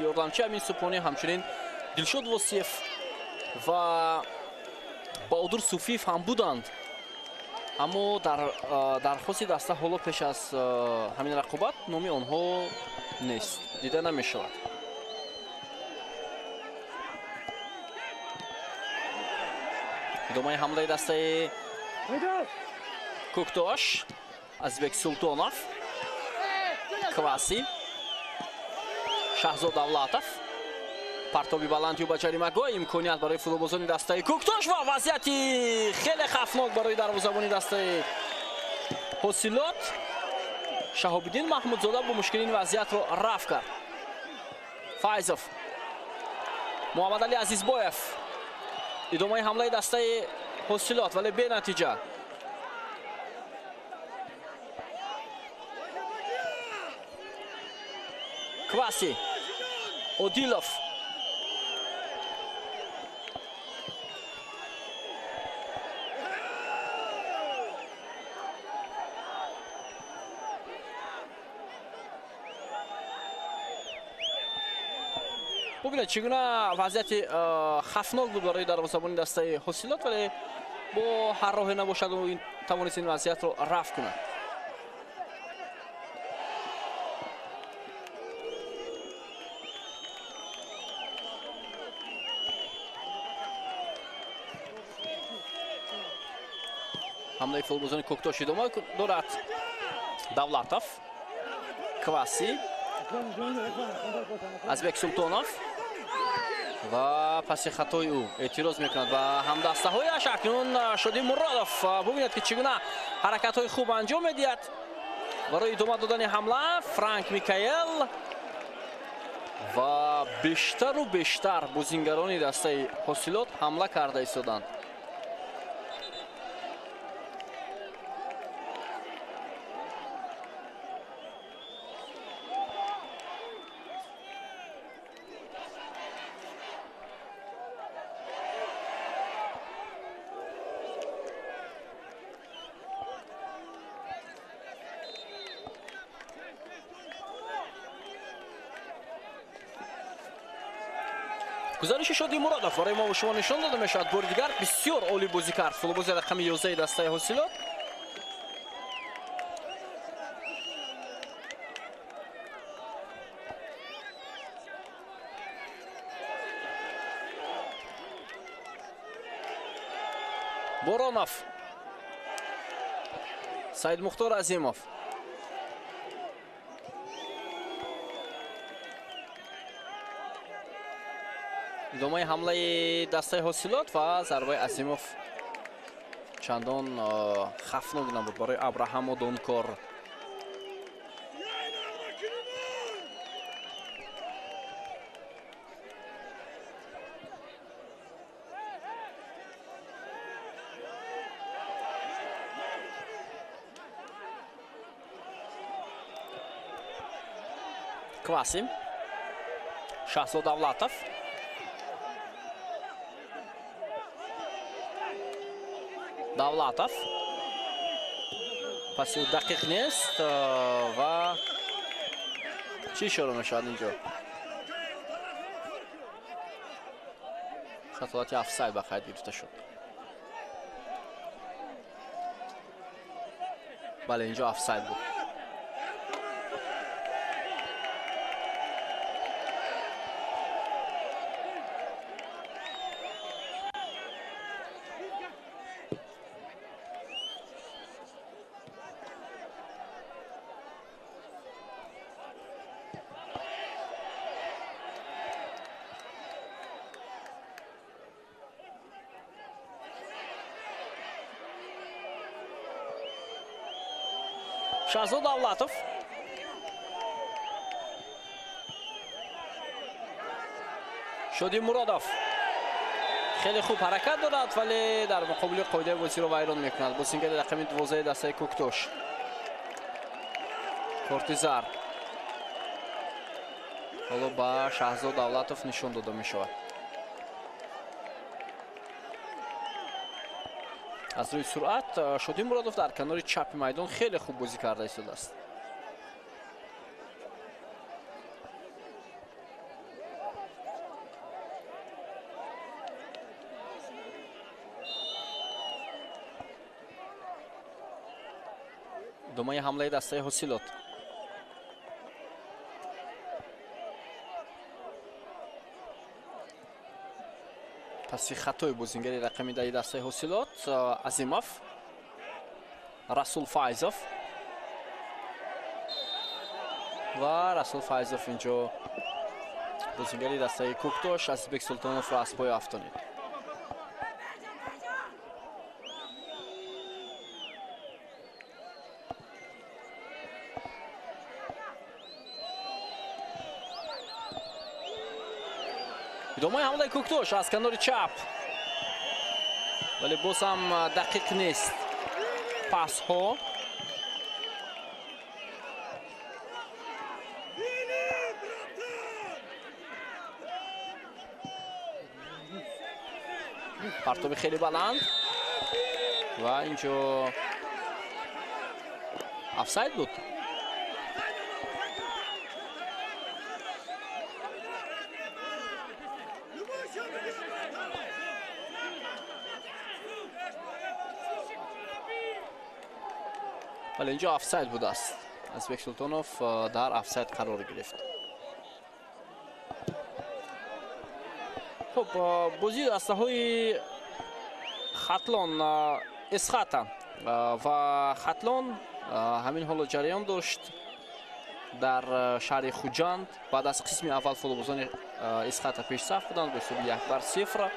ёрдамчи Амин Субҳонӣ, ҳамчунин Дилшод Восиев ва Баҳодур Суфиев ҳам буданд, аммо дар дархости даста ҳоло пеш аз ҳамин рақобат номи онҳо нест, дида намешавад. Идомаи ҳамлаи дастаи Кӯктош, Азизбек Султонов, Кваси, Шаҳзод Давлатов. Партоби баланди ӯ ба ҷаримагоҳ, имконият барои футболбозони дастаи Кӯктош ва вазъияти хеле хавфнок барои дарвозабони дастаи ҳосилот. Шаҳобиддин Маҳмудзода бо мушкили ин вазъиятро рафъ кард. Файзов, Муҳаммадалӣ Азизбоев. Идомаи ҳамлаи дастаи ҳосилот, вале бенатиҷа. Кваси, Одилов. Бубинед чӣ гуна вазъияти хавфнок буд барои дарвозабони дастаи ҳосилот, вале бо ҳар роҳе набошад ӯ тавонист ин вазъиятро рафъ кунад. Ҳамлаи футболбозони Кӯктош идома дорад. Давлатов, Кваси, Азбек Султонов ва паси хатои ӯ эътироз мекунад ба ҳамдастаҳояш. Акнун Шодӣ Муродов, бубинед ки чӣ гуна ҳаракатҳои хуб анҷом медиҳад барои идома додани ҳамла. Франк Микаэл ва бештару бештар бозингарони дастаи ҳосилот ҳамла карда истоданд. Гузариши Шодӣ Муродов барои мо шумо нишон дода мешавад. Бори дигар бисёр олӣ бозӣ кард футболбози рақами 11 дастаи ҳосилот. Боронов, Саидмухтор Азимов. Идомаи ҳамлаи дастаи ҳосилот ва зарбаи Азимов чандон хавфнок набуд барои Абраҳаму Донкор. Кваси, Шаҳзод Давлатов. Давлатов. Паси ӯ дақиқ нест ва чӣ ишора мешавад инҷо? Шояд ҳолати офсайд ба қайд гирифта шуд. Бале, инҷо офсайд буд. Шаҳзод Давлатов. Шоди Муродов хеле хуб ҳаракат дорад, вале дар муқобили қоидаи бозиро вайрон мекунад. Бозингари рақами 12 дастаи Кӯктош. Корти зар ҳоло ба Шаҳзод Давлатов нишон дода мешавад. Аз рӯи суръат Шоди Муродов дар канори чапи майдон хеле хуб бозӣ карда истодааст. Идомаи ҳамлаи дастаи Ҳосилот. Паси хатои бозингари рақами 10 дастаи Ҳосилот Азимов, Расул Файзов ва Расул Файзов инҷо бозингари дастаи Кӯктош Азизбек Султоновро аз пой афтонид. Идомаи ҳамлаи Кӯктош аз канори чап, вале боз ҳам дақиқ нест пасҳо. Партоби хеле баланд ва инҷо офсайд буд. Вале инҷо офсайд будааст. Азизбек Султонов дар офсайд қарор гирифт. Хуб, бозии дастаҳои Хатлон, Эсхата ва Хатлон ҳамин ҳоло ҷараён дошт дар шаҳри Хуҷанд. Баъд аз қисми аввал футболбозони Эсхата пешсаф буданд бо ҳисоби 1-0.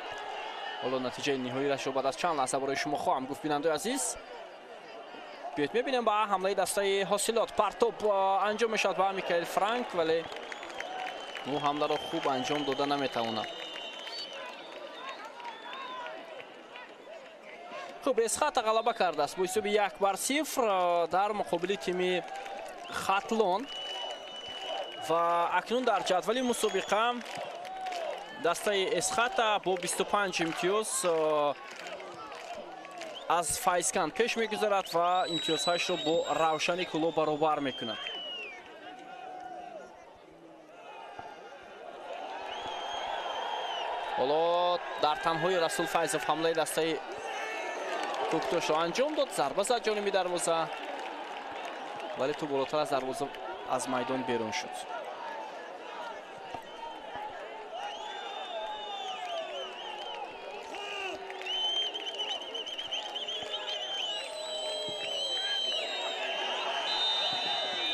Ҳоло натиҷаи ниҳоиашро баъд аз чанд лаҳза барои шумо хоҳам гуфт, бинандаи азиз. Биёед мебинем ба ҳамлаи дастаи Ҳосилот. Партоб анҷом мешавад ба Микаэл Франк, вале ӯ ҳамларо хуб анҷом дода наметавонад. Хуб, Эсхата ғалаба кардааст бо ҳисоби 1-0 дар муқобили тими Хатлон ва акнун дар ҷадвали мусобиқа дастаи Эсхата бо 25 имтиёз аз Файзканд пеш мегузарад ва имтиёзҳояшро бо Равшани Кӯлоб баробар мекунад. Ҳоло дар танҳои Расул Файзов ҳамлаи дастаи Кӯктошро анҷом дод. Зарба зад ҷониби дарвоза, вале тӯб болотар аз дарвоза аз майдон берун шуд.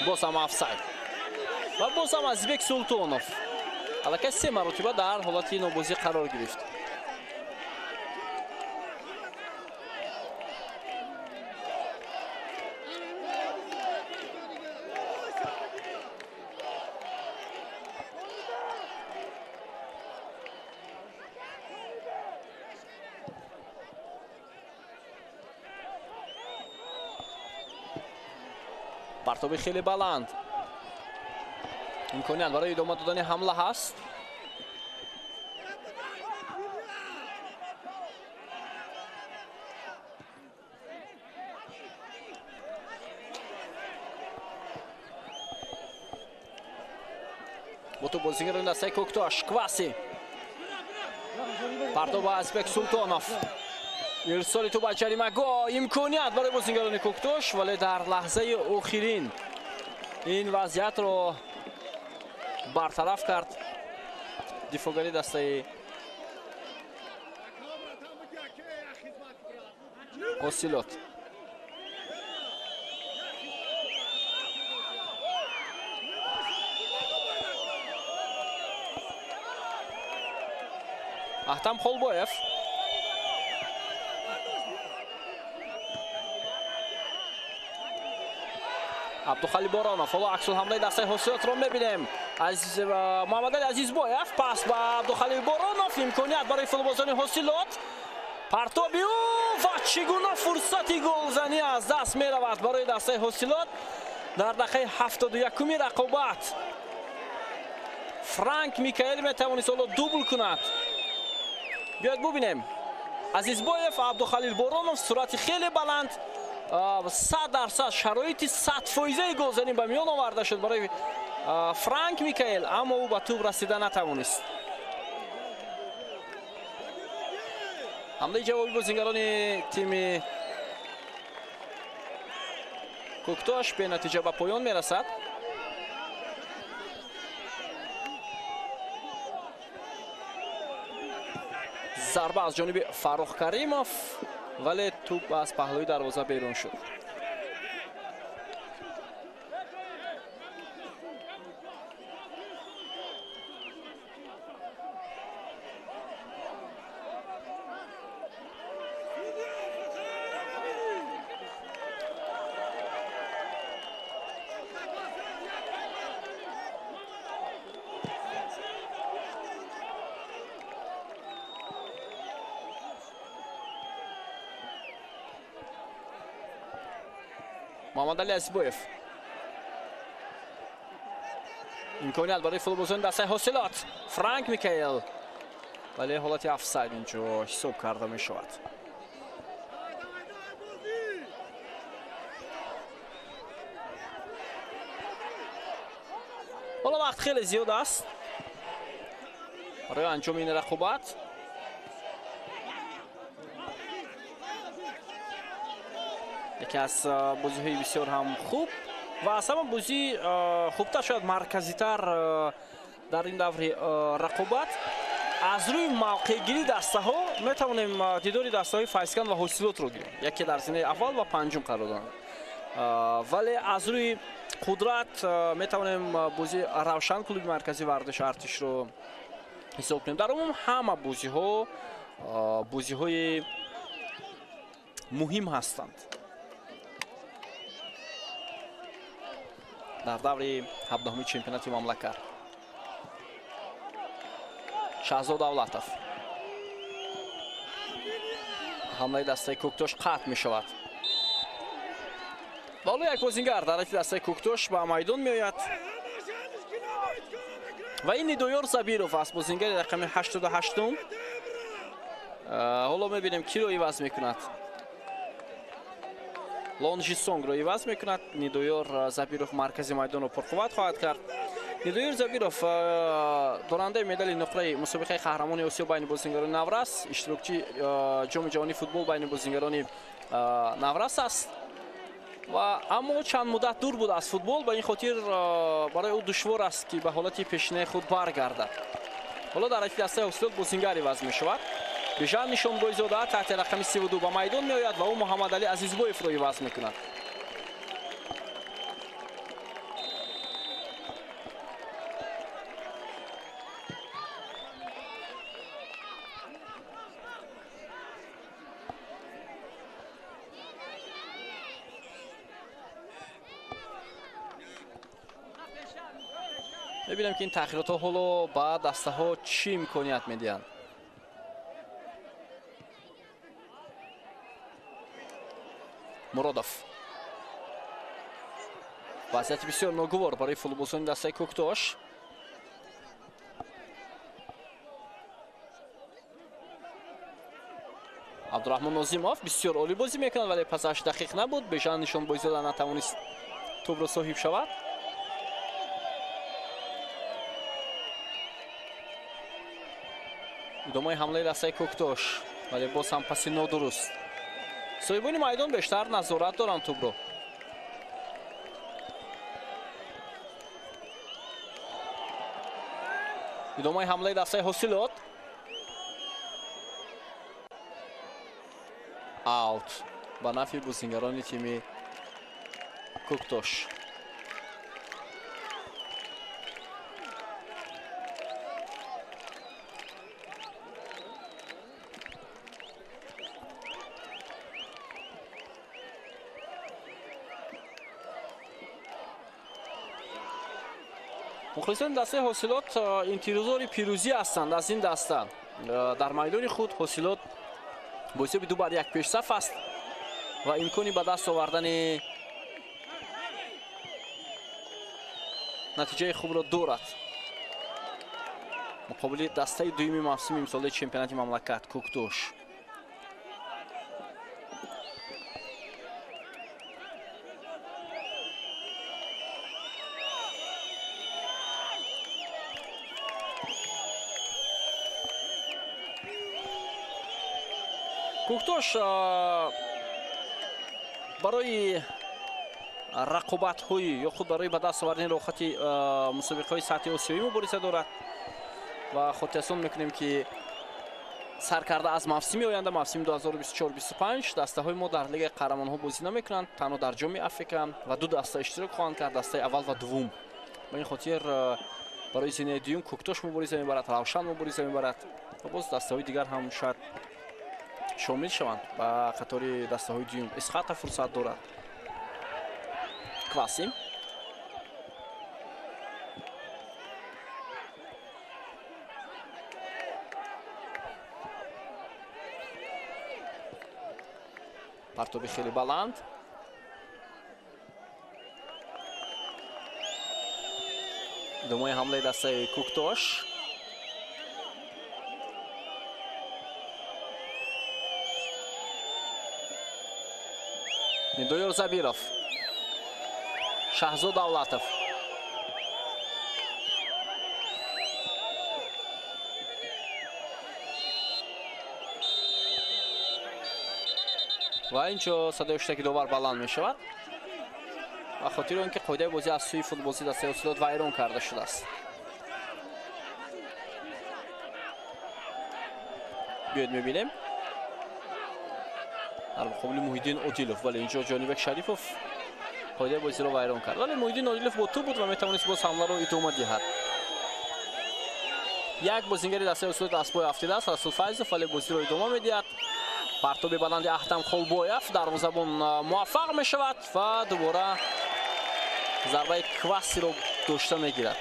Боз ҳам офсайд ва боз ҳам Азизбек Султонов аллакай се маротиба дар ҳолати нобозӣ қарор гирифт. Партоби хеле баланд. Имконият барои идома додани ҳамла ҳаст. Бо тӯб бозигарони дастаи Кӯктош Кваси. Партов ба Азизбек Султонов. Ирсоли тӯб ба ҷаримагоҳ, имконият барои бозингарони Кӯктош, вале дар лаҳзаи охирин ин вазъиятро бартараф кард дифоъгари дастаи Ҳосилот. Аҳтам Холбоев. Абдухалил Боронов. Ҳоло аксулҳамлаи дастаи Ҳосилотро мебинем. Муҳаммадали Азизбоев пас ба Абдухалил Боронов, имконият барои футболбозони Ҳосилот. Партоби ӯ ва чӣ гуна фурсати голзанӣ аз даст меравад барои дастаи Ҳосилот дар дақиқаи 71-уми рақобат. Франк Микаэл метавонист ҳоло дубл кунад. Биёед бубинем. Азизбоев, Абдухалил Боронов, суръати хеле баланд, 100% шароити 100% голзанӣ ба миён оварда шуд барои Франк Микаэл, аммо ӯ ба тӯб расида натавонист. Ҳамлаи ҷавоби бозингарони тими Кӯктош бенатиҷа ба поён мерасад. Зарба аз ҷониби Фаррух Каримов, вале тӯб аз паҳлӯи дарвоза берун шуд. Муҳаммадали Азизбоев. Имконият барои футболбозони дастаи Ҳосилот. Франк Микаэл, вале ҳолати офсайд инҷо ҳисоб карда мешавад. Ҳоло вақт хеле зиёд аст барои анҷоми ин рақобат. Яке аз бозиҳои бисёр ҳам хуб ва аз ҳама бозӣ хубтар, шояд марказитар дар ин даври рақобат. Аз рӯи мавқеъгирии дастаҳо метавонем дидори дастаҳои Файзканд ва Ҳосилотро гирем. Яке дар зинаи аввал ва панҷум қарор доранд. Вале аз рӯи қудрат метавонем бозии Равшан клуби марказии варзиши Артишро ҳисоб кунем. Дар умум ҳама бозиҳо бозиҳои муҳим ҳастанд. Дар даври 17-уми чемпионати мамлакат. Шаҳзод Давлатов. Ҳамлаи дастаи Кӯктош қатъ мешавад. Ҳоло як бозингар дар ҳайати дастаи Кӯктош ба майдон меояд. Ва ин Нидоёр Забиров аст, бозингари рақами 88-ум. Ҳоло мебинем киро иваз мекунад. Лонжисонгро иваз мекунад. Нидоёр Забиров маркази майдонро пурқувват хоҳад кард. Нидоёр Забиров дорандаи медали нуқраи мусобиқаи қаҳрамони Осиё байни бозингарони наврас, иштирокчии ҷоми ҷаҳонии футбол байни бозингарони наврас аст. Ва аммо чанд муддат дур буд аз футбол, ба ин хотир барои ӯ душвор аст ки ба ҳолати пешинаи худ баргардад. Ҳоло дар ҳайати дастаи Ҳосилот бозингар иваз мешавад. Бижан Нишонбойзода таҳти рақами 32 ба майдон меояд ва ӯ Муҳаммадали Азизбоевро иваз мекунад. Мебинем ки ин таъхиротҳо ҳоло ба дастаҳо чӣ имконият медиҳанд. Муродов. Вазъияти бисёр ногувор барои футболбозони дастаи Кӯктош. Абдураҳмон Нозимов бисёр олӣ бозӣ мекунад, вале пасаш дақиқ набуд. Бежан Нишонбойзода натавонист тӯбро соҳиб шавад. Идомаи ҳамлаи дастаи Кӯктош, вале боз ҳам паси нодуруст. Соҳибони майдон бештар назорат доранд тӯбро. Идомаи ҳамлаи дастаи Ҳосилот. Аут ба нафъи бозингарони тими Кӯктош. Мухлисони дастаи Ҳосилот интизори пирӯзӣ ҳастанд аз ин даста. Дар майдони худ Ҳосилот бо ҳисоби 2-1 пешсаф аст ва имкони ба даст овардани натиҷаи хубро дорад муқобили дастаи дуюми мавсими имсолаи чемпионати мамлакат Кӯктош. Кӯктош барои рақобатҳои ё худ барои ба даст овардани роҳхати мусобиқаҳои сатҳи осиёӣ мубориза дорад ва хотиррасон мекунем, ки сар карда аз мавсими оянда, мавсими 2024-25, дастаҳои мо дар Лигаи қаҳрамонҳо бозӣ намекунанд, танҳо дар Ҷоми Африка ва ду даста иштирок хоҳанд кард, дастаи аввал ва дуввум. Ба ин хотир барои зинаи дуюм Кӯктош мубориза мебарад, Равшан мубориза мебарад ва боз дастаҳои дигар ҳам шояд шомил шаванд ба қатори дастаҳои дуюм. Исхата фурсат дорад. Квасим. Партоби хеле баланд. Идомаи ҳамлаи дастаи Кӯктош. Нидоёр Забиров. Шаҳзод Давлатов. Ва инҷо садои ҳуштаки довар баланд мешавад ба хотири он ки қоидаи бозӣ аз сӯи футболчи дастаи Ҳосилот вайрон карда шудааст. Биёед мебинем дар муқобили Муҳиддин Одилов, вале инҷо Ҷонибек Шарифов қоидаи бозиро вайрон кард, вале Муҳиддин Одилов бо тӯб буд ва метавонист боз ҳамларо идома диҳад. Як бозингари дастаи Ҳосилот аз пой афтидааст, Расул Файзов, вале бозиро идома медиҳад. Партоби баланди Аҳтам Холбоев, дарвозабон муваффақ мешавад ва дубора зарбаи Квасиро дошта мегирад.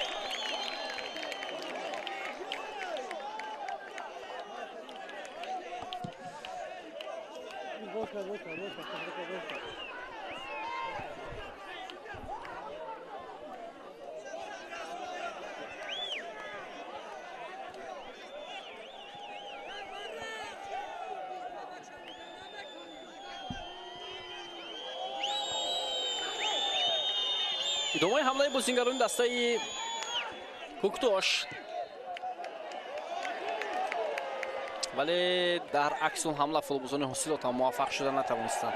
Идомаи ҳамлаи бозингарони дастаи Кӯктош, вале дар аксул ҳамла футболбозони Ҳосилот ҳам муваффақ шуда натавонистанд.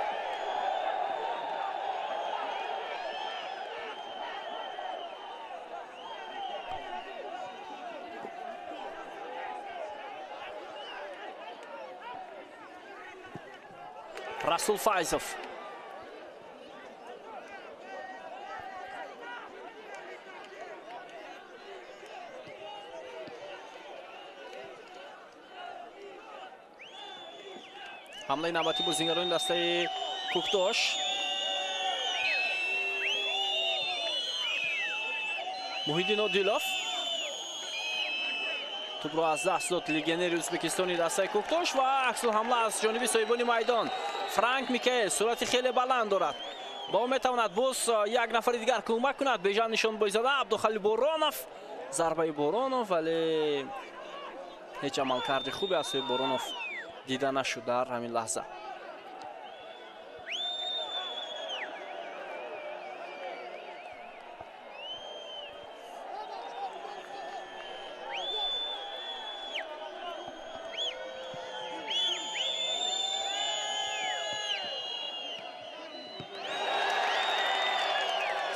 Расул Файзов. Ҳамлаи навбатӣ бозингарони дастаи Кӯктош. Муҳиддин Одилов тӯбро аз даст дод легионери ӯзбекистони дастаи Кӯктош ва аксул ҳамла аз ҷониби соҳибони майдон. Франк Микаэл суръати хеле баланд дорад ва ӯ метавонад боз як нафари дигар кӯмак кунад. Бежан Нишонбойзода, Абдухалил Боронов, зарбаи Боронов, вале ҳеҷ амалкарди хубе аз сӯи Боронов дида нашуд дар ҳамин лаҳза.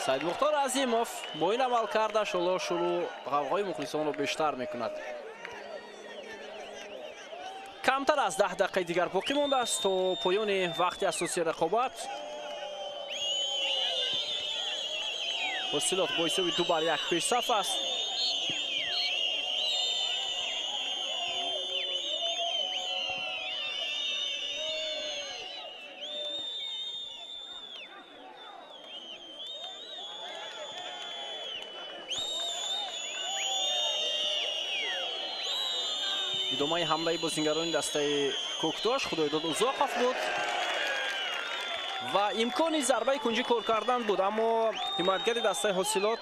Саидмухтор Азимов бо ин амал кардаш ҳоло шурӯъ ғавғои мухлисонро бештар мекунад. Камтар аз 10 дақиқаи дигар боқӣ мондааст то поёни вақти асосии рақобат. Ҳосилот бо ҳисоби 2-1 пешсаф аст. Идомаи ҳамлаи бозингарони дастаи Кӯктош Худойдод Узоқов буд ва имкони зарбаи кунҷӣ кор кардан буд, аммо ҳимоятгари дастаи Ҳосилот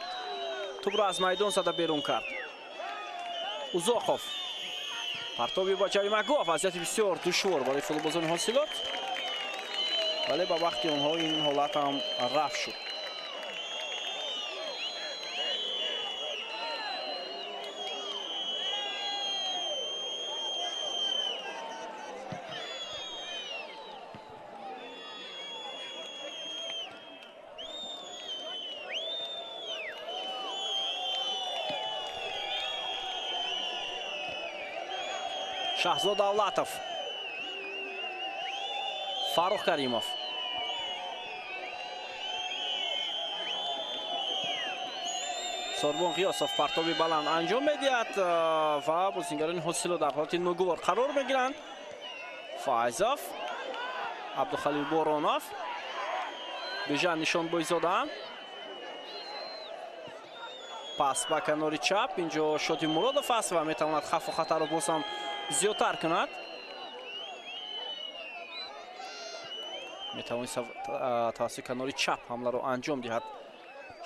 тӯбро аз майдон зада берун кард. Узоқов партоби ба ҷаримагоҳ, вазъияти бисёр душвор барои футболбозони Ҳосилот, вале ба вақти онҳо ин ҳолат ҳам рафт шуд. Шаҳзод Давлатов, Фаррух Каримов. Сорбон Ғиёсов партоби баланд анҷом медиҳад ва бозингарони Ҳосилот дар ҳолати ногувор қарор мегиранд. Файзов, Абдухалил Боронов, Бижан Нишонбойзода. Пас ба канори чап, инҷо Шоди Муродов аст ва метавонад хавфу хатарро боз ҳам зиёдтар кунад. Метавонист тавассути канори чап ҳамларо анҷом диҳад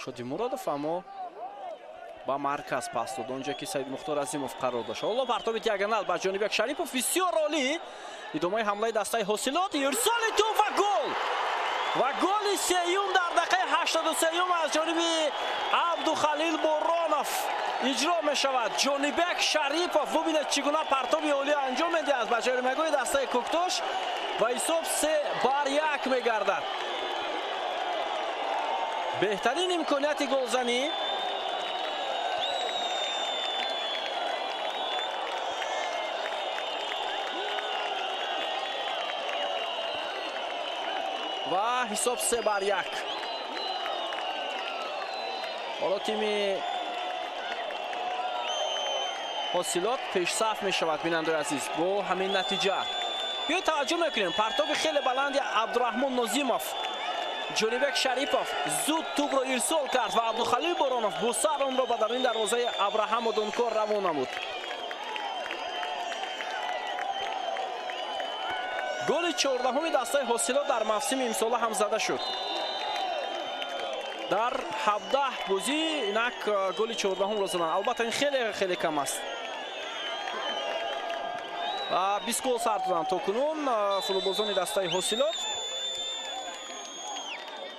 Шоди Муродов, аммо ба марказ пас дод, онҷо ки Саидмухтор Азимов қарор дошт. Ҳоло партоби диагонал ба Ҷонибек Шарипов бисёр олӣ. Идомаи ҳамлаи дастаи Ҳосилот, ирсоли тӯб ва гол! Ва голи сеюм дар дақиқаи 83 аз ҷониби Абдухалил Боронов иҷро мешавад. Ҷонибек Шарипов бубинед чӣ гуна партоби олӣ анҷом медиҳад ба ҷаримагоҳи дастаи Кӯктош ва ҳисоб 3-1 мегардад. Беҳтарин имконияти голзанӣ. Ва ҳисоб 3-1. Ҳоло тими Ҳосилот пешсаф мешавад, бинандаи азиз, бо ҳамин натиҷа. Биёед таваҷҷӯҳ мекунем, партоби хеле баланди Абдураҳмон Нозимов. Ҷонибек Шарипов зуд тӯбро ирсол кард ва Абдухалил Боронов бо сар онро ба даруни дарвозаи Абраҳам Одонкор равон намуд. Голи 14-уми дастаи Ҳосилот дар мавсими имсола ҳам зада шуд. Дар 17 бозӣ инак голи 14-умро заданд. Албатта ин хеле хеле кам аст. Ва 20 гол сар доданд то кунун футболбозони дастаи Ҳосилот.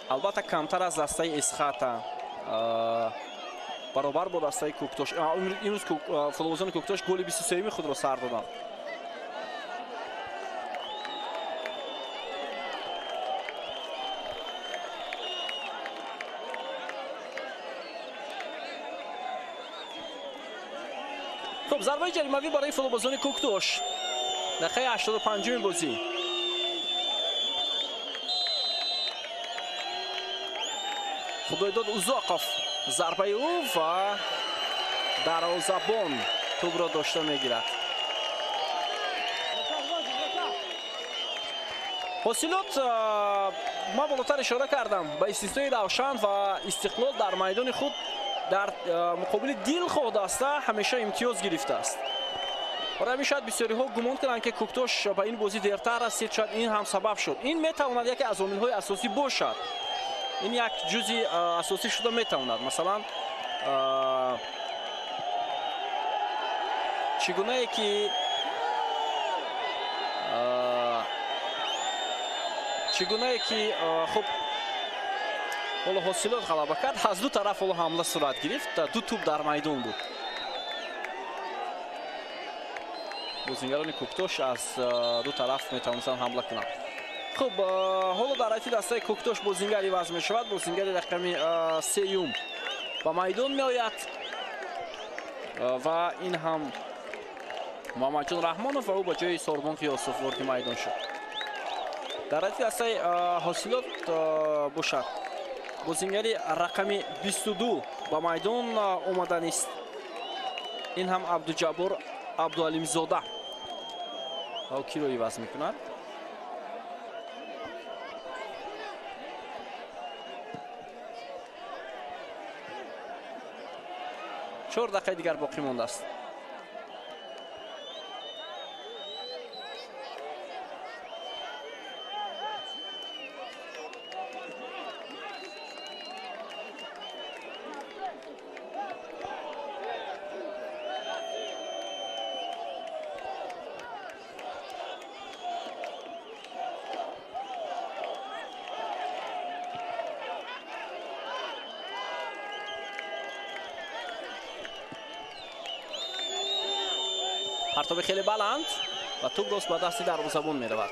Албатта камтар аз дастаи Эсхата, баробар бо дастаи Кӯктош. Имрӯз футболбозони Кӯктош голи 23-уми худро сар доданд. Хуб, зарбаи ҷаримавӣ барои футболбозони Кӯктош. Дақиқаи 85-уми бозӣ. Худойдод Узоқов зарбаи ӯ ва дарвозабон тӯбро дошта мегирад. Ҳосилот, ман болотар ишора кардам, ба истиснои Равшан ва Истиқлол дар майдони худ дар муқобили дилхоҳ даста ҳамеша имтиёз гирифтааст. Барои ҳамин шояд бисёриҳо гумон кунанд, ки Кӯктош ба ин бозӣ дертар расид, шояд ин ҳам сабаб шуд. Ин метавонад яке аз омилҳои асосӣ бошад. Ин як ҷузъи асосӣ шуда метавонад. Масалан, чӣ гунае ки хуб ҳоло Ҳосилот ғалаба кард, аз ду тараф ҳоло ҳамла сурат гирифт, ду тӯб дар майдон буд. Бозингарони Кӯктош аз ду тараф метавонистанд ҳамла кунанд. Хуб, ҳоло дар ҳайати дастаи Кӯктош бозингар иваз мешавад. Бозингари рақами сеюм ба майдон меояд ва ин ҳам Муҳаммадҷон Раҳмонов ва ӯ ба ҷои Сорбон Қиёсов ворди майдон шуд. Дар ҳайати дастаи Ҳосилот бошад, бозингари рақами 22 ба майдон омаданист. Ин ҳам Абдуҷаббор Абдуалимзода. Ва ӯ киро иваз мекунад? 4 дақиқаи дигар боқӣ мондааст. Партоби хеле баланд ва тӯб рост ба дасти дарвозабон меравад.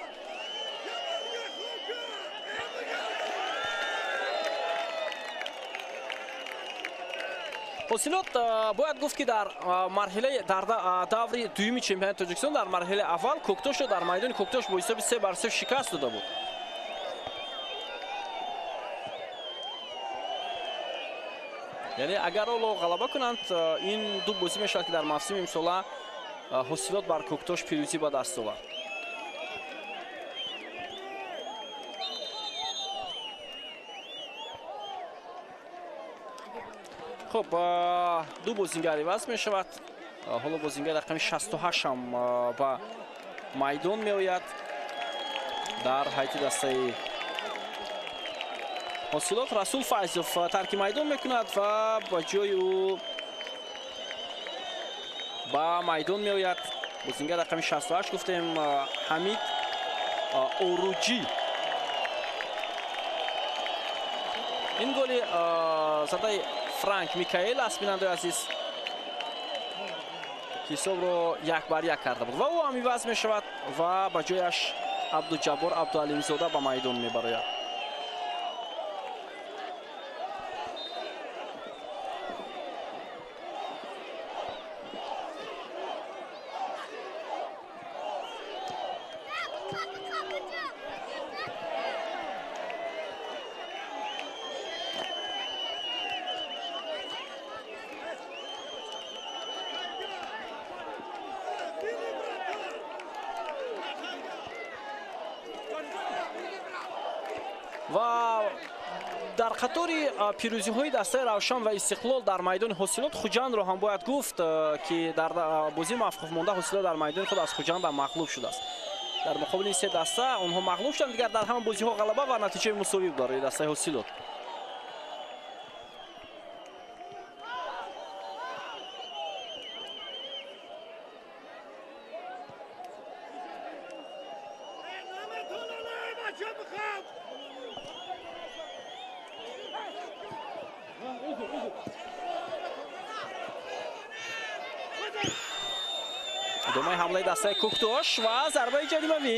Ҳосилот бояд гуфт, ки дар марҳилаи дар даври дуюми чемпионати Тоҷикистон дар марҳилаи аввал Кӯктошро дар майдони Кӯктош бо ҳисоби 3-0 шикаст дода буд. Яъне агар ҳоло ғалаба кунанд, ин ду бозӣ мешавад, ки дар мавсими имсола Ҳосилот бар Кӯктош пирӯзӣ ба даст овард. Хуб, ду бозингар иваз мешавад. Ҳоло бозингар рақами 68 ҳам ба майдон меояд дар ҳайати дастаи Ҳосилот. Расул Файзов тарки майдон мекунад ва ба ҷои ӯ ба майдон меояд бозингар рақами 68, гуфтем, Ҳамид Оруҷӣ. Ин голи задаи Франк Микаэл аст, бинандаи азиз, ки ҳисобро 1-1 карда буд ва ӯ ҳам иваз мешавад ва ба ҷояш Абдуҷаббор Абдуалимзода ба майдон мебарояд. Ва дар қатори пирӯзиҳои дастаи Равшан ва Истиқлол дар майдони Ҳосилот Хуҷандро ҳам бояд гуфт, ки дар бозии мавқуф монда Ҳосилот дар майдони худ аз Хуҷанд ҳам мағлуб шудааст. Дар муқобили се даста онҳо мағлуб шуданд, дигар дар ҳама бозиҳо ғалаба ва натиҷаи мусовӣ барои дастаи Ҳосилот. Идомаи ҳамлаи дастаи Кӯктош ва зарбаи ҷаримавӣ.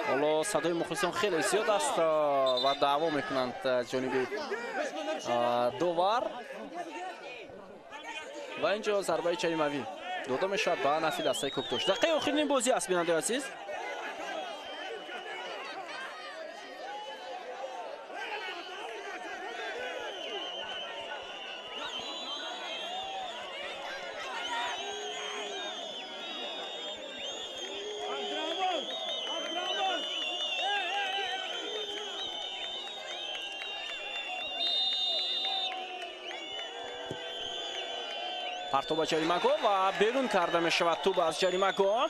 Ҳоло садои мухлисон хеле зиёд аст ва даъво мекунанд ҷониби довар ва инҷо зарбаи ҷаримавӣ дода мешавад ба нафи дастаи Кӯктош. Дақиқаи охирини бозӣ аст, бинандаи азиз. Партоб ба ҷаримагоҳ ва берун карда мешавад тӯб аз ҷаримагоҳ.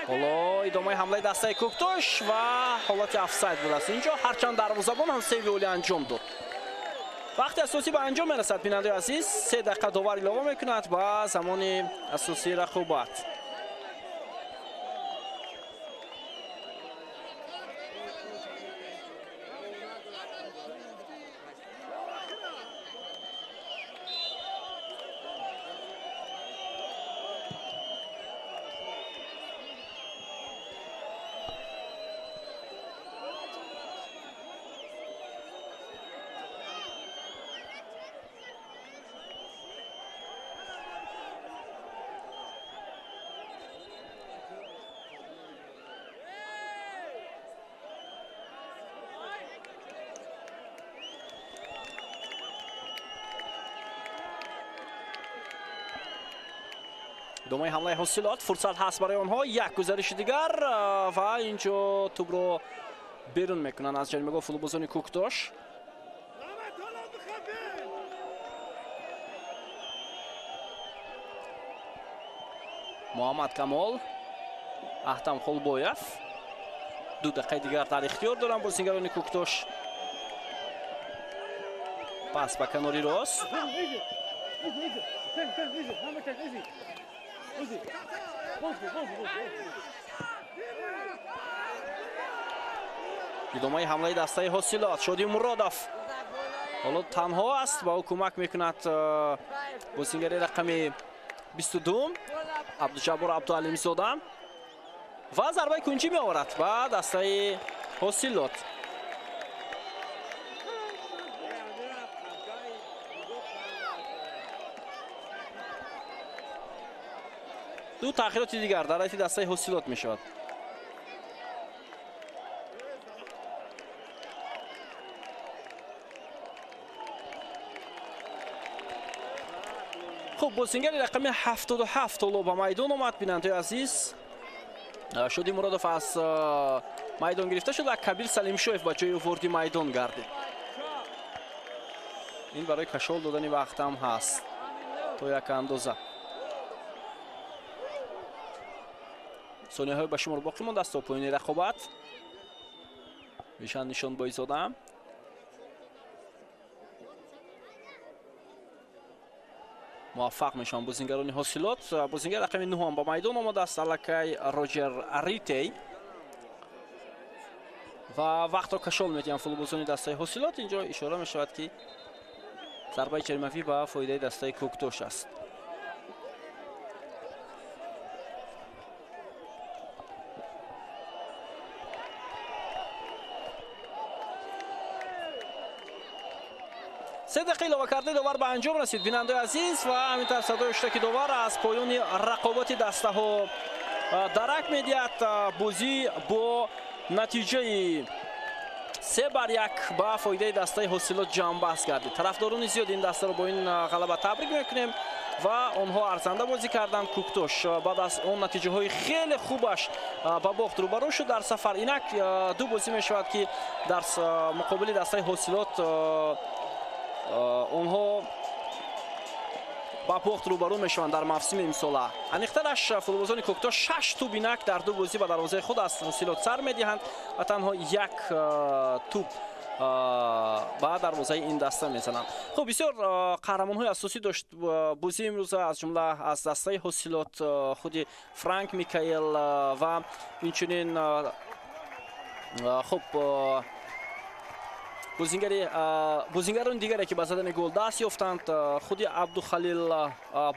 Ҳоло идомаи ҳамлаи дастаи Кӯктош ва ҳолати офсайд будааст инҷо, ҳарчанд дарвозабон ҳам сейви олӣ анҷом дод. Вақти асосӣ ба анҷом мерасад, бинандаи азиз. 3 дақиқа довар илова мекунад ба замони асосии рақобат. Идомаи ҳамлаи Ҳосилот, фурсат ҳаст барои онҳо, як гузариши дигар ва инҷо тӯбро берун мекунанд аз ҷаримагоҳ футболбозони Кӯктош. Муҳаммад Камол, Аҳтам Холбоев. 2 дақиқаи дигар дар ихтиёр доранд бозингарони Кӯктош. Пас ба канори рост. Идомаи ҳамлаи дастаи Ҳосилот. Шоди Муродов ҳоло танҳо аст, ба ӯ кӯмак мекунад бозингари рақами 22 Абдуҷаббор Абдуалимзода ва зарбаи кунҷӣ меоварад ба дастаи Ҳосилот. Ду таъхироти дигар дар ҳайати дастаи Ҳосилот мешавад. Хуб, бозингари рақами 77 ҳоло ба майдон омад. Бинандаои азиз, Шоди Муродов аз майдон гирифта шуд ва Кабир Салимшоев ба ҷои ӯ ворди майдон гардид. Ин барои кашол додани вақт ҳам ҳаст то як андоза. Сонияҳои ба шумор боқӣ мондааст то поёни рақобат. Бишан Нишонбойзода. Муваффақ мешаванд бозингарони Ҳосилот. Бозингар рақами 9 ҳам ба майдон омадааст, аллакай Роҷер Ритей. Ва вақтро кашол медиҳанд футболбозони дастаи Ҳосилот. Инҷо ишора мешавад, ки зарбаи ҷаримавӣ ба фоидаи дастаи Кӯктош аст. Се дақиқа иловакардаи довар ба анҷом расид, бинандаи азиз, ва ҳамин тавр садои ҳуштаки довар аз поёни рақобати дастаҳо дарак медиҳад. Бозӣ бо натиҷаи 3-1 ба фоидаи дастаи Ҳосилот ҷамъбаст гардид. Тарафдорони зиёд ин дастаро бо ин ғалаба табрик мекунем ва онҳо арзанда бозӣ карданд. Кӯктош баъд аз он натиҷаҳои хеле хубаш ба бохт рӯбарӯ шуд дар сафар. Инак ду бозӣ мешавад, ки дар муқобили дастаи Ҳосилот онҳо ба бохт рӯбарӯ мешаванд дар мавсими имсола. Аниқтараш футболбозони Кӯктош 6 тӯб инак дар ду бозӣ ба дарвозаи худ аз Ҳосилот сар медиҳанд ва танҳо як тӯб ба дарвозаи ин даста мезананд. Хуб, бисёр қаҳрамонҳои асосӣ дошт бозии имрӯза, аз ҷумла аз дастаи Ҳосилот худи Франк Микаэл ва инчунин хуб бозингарони дигаре, ки ба задани гол даст ёфтанд, худи Абдухалил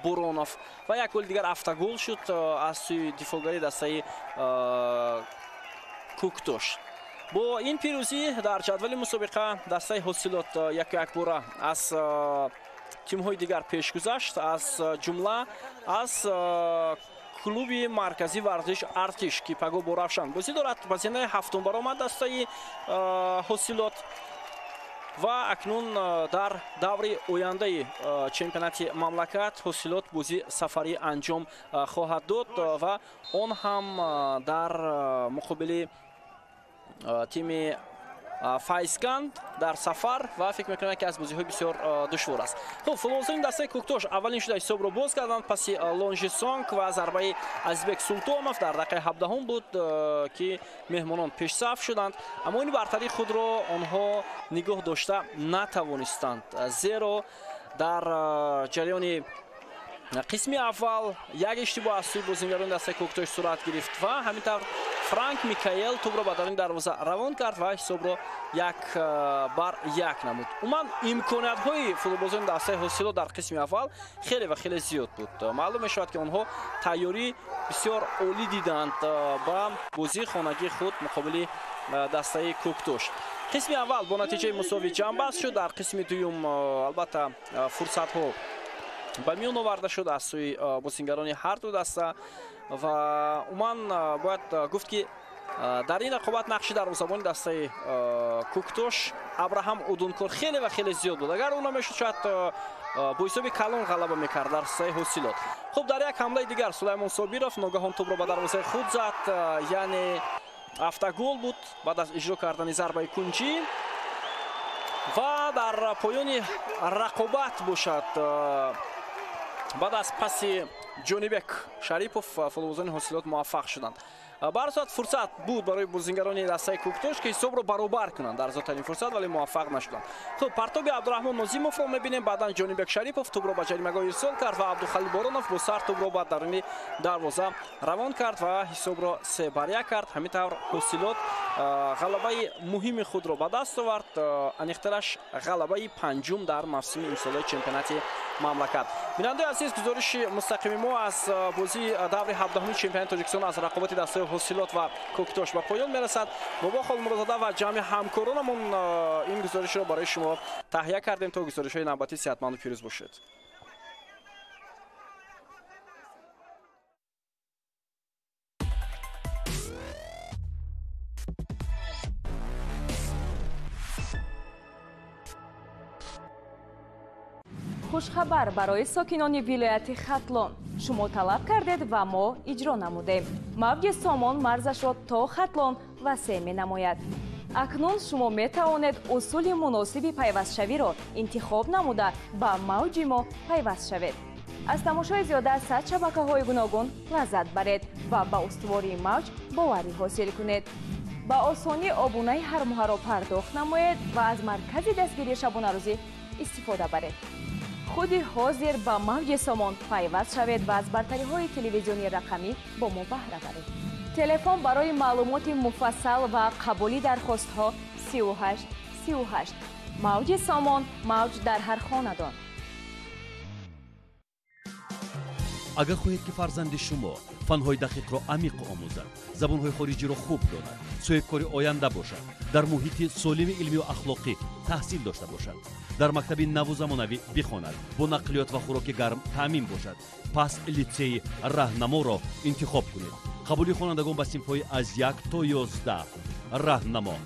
Буронов ва як голи дигар автогол шуд аз сӯи дифоъгари дастаи Кӯктош. Бо ин пирӯзӣ дар ҷадвали мусобиқа дастаи Ҳосилот яку якбора аз тимҳои дигар пеш гузашт, аз ҷумла аз клуби марказии варзиш Артиш, ки паго бо Равшан бозӣ дорад. Ба зинаи ҳафтум баромад дастаи Ҳосилот ва акнун дар даври ояндаи чемпионати мамлакат Ҳосилот бозии сафарӣ анҷом хоҳад дод ва он ҳам дар муқобили тими Файзканд дар сафар ва фикр мекунам, ки аз бозиҳои бисёр душвор аст. Хуб, футболбозони дастаи Кӯктош аввалин шуда ҳисобро боз карданд паси Лонжи Сонг ва зарбаи Азизбек Султонов дар дақиқаи 17 буд, ки меҳмонон пешсаф шуданд, аммо ин бартарии худро онҳо нигоҳ дошта натавонистанд, зеро дар ҷараёни қисми аввал як иштибоҳ аз сӯи бозингарони дастаи Кӯктош сурат гирифт ва ҳамин тавр Франк Микаэл тӯбро ба даруни дарвоза равон кард ва ҳисобро 1-1 намуд. Умуман имкониятҳои футболбозони дастаи Ҳосилот дар қисми аввал хеле ва хеле зиёд буд. Маълум мешавад, ки онҳо тайёрӣ бисёр олӣ диданд ба бозии хонагии худ муқобили дастаи Кӯктош. Қисми аввал бо натиҷаи мусовӣ ҷамъбаст шуд. Дар қисми дуюм албатта фурсатҳо ба миён оварда шуд аз сӯи бозингарони ҳар ду даста ва умуман бояд гуфт, ки Дар ин рақобат нақши дарвозабони дастаи Кӯктош Абраҳам Удункор хеле ва хеле зиёд буд. Агар ӯ намешуд, шояд бо ҳисоби калон ғалаба мекард дар дастаи Ҳосилот. Хуб, дар як ҳамлаи дигар Сулаймон Собиров ногаҳон тӯбро ба дарвозаи худ зад, яъне автогол буд баъд аз иҷро кардани зарбаи кунҷӣ. Ва дар поёни рақобат бошад, баъд аз паси Ҷонибек Шарипов футболбозони Ҳосилот муваффақ шуданд. Ба ҳар сурат фурсат буд барои бозингарони дастаи Кӯктош, ки ҳисобро баробар кунанд дар зудтарин фурсат, вале муваффақ нашуданд. Хуб, партоби Абдураҳмон Нозимовро мебинем. Баъдан Ҷонибек Шарипов тӯбро ба ҷаримагоҳ ирсол кард ва Абдухалил Боронов бо сар тӯбро ба даруни дарвоза равон кард ва ҳисобро 3-1 кард. Ҳамин тавр Ҳосилот ғалабаи муҳими худро ба даст овард, аниқтараш ғалабаи панҷум дар мавсими имсолаи чемпионати мамлакат. Бинандаи азиз, гузориши мустақими мо аз бозии даври 17-уми чемпионати Тоҷикистон аз рақобати дастаи Ҳосилот ва Кӯктош ба поён мерасад. Бобо Холмуродзода ва ҷамъи ҳамкоронамон ин гузоришро барои шумо таҳия кардем. То гузоришҳои навбатӣ сеҳатманду пирӯз бошед. Хушхабар барои сокинони вилояти Хатлон. Шумо талаб кардед ва мо иҷро намудем. Мавҷи Сомон марзашро то Хатлон васеъ менамояд. Акнун шумо метавонед усули муносиби пайвастшавиро интихоб намуда ба мавҷи мо пайваст шавед. Аз тамошои зиёда аз 100 шабакаҳои гуногун лаззат баред ва ба устувории мавҷ боварӣ ҳосил кунед. Ба осонӣ обунаи ҳармоҳаро пардохт намоед ва аз маркази дастгирии шабонарӯзӣ истифода баред. Худи ҳозир ба мавҷи Сомон пайваст шавед ва аз бартариҳои телевизиони рақамӣ бо мо баҳра баред. Телефон барои маълумоти муфассал ва қабули дархостҳо 38 38. Мавҷи Сомон, мавҷ дар ҳар хонадон. Агар хоҳед, ки фарзанди шумо фанҳои дақиқро амиқ омӯзад, забонҳои хориҷиро хуб донад, соҳибкори оянда бошад, дар муҳити солими илмию ахлоқӣ таҳсил дошта бошад, дар мактаби наву замонавӣ бихонад, бо нақлиёт ва хӯроки гарм таъмин бошад, пас литсеи Раҳнаморо интихоб кунед. Қабули хонандагон ба синфҳои аз 1 то 11. Раҳнамо.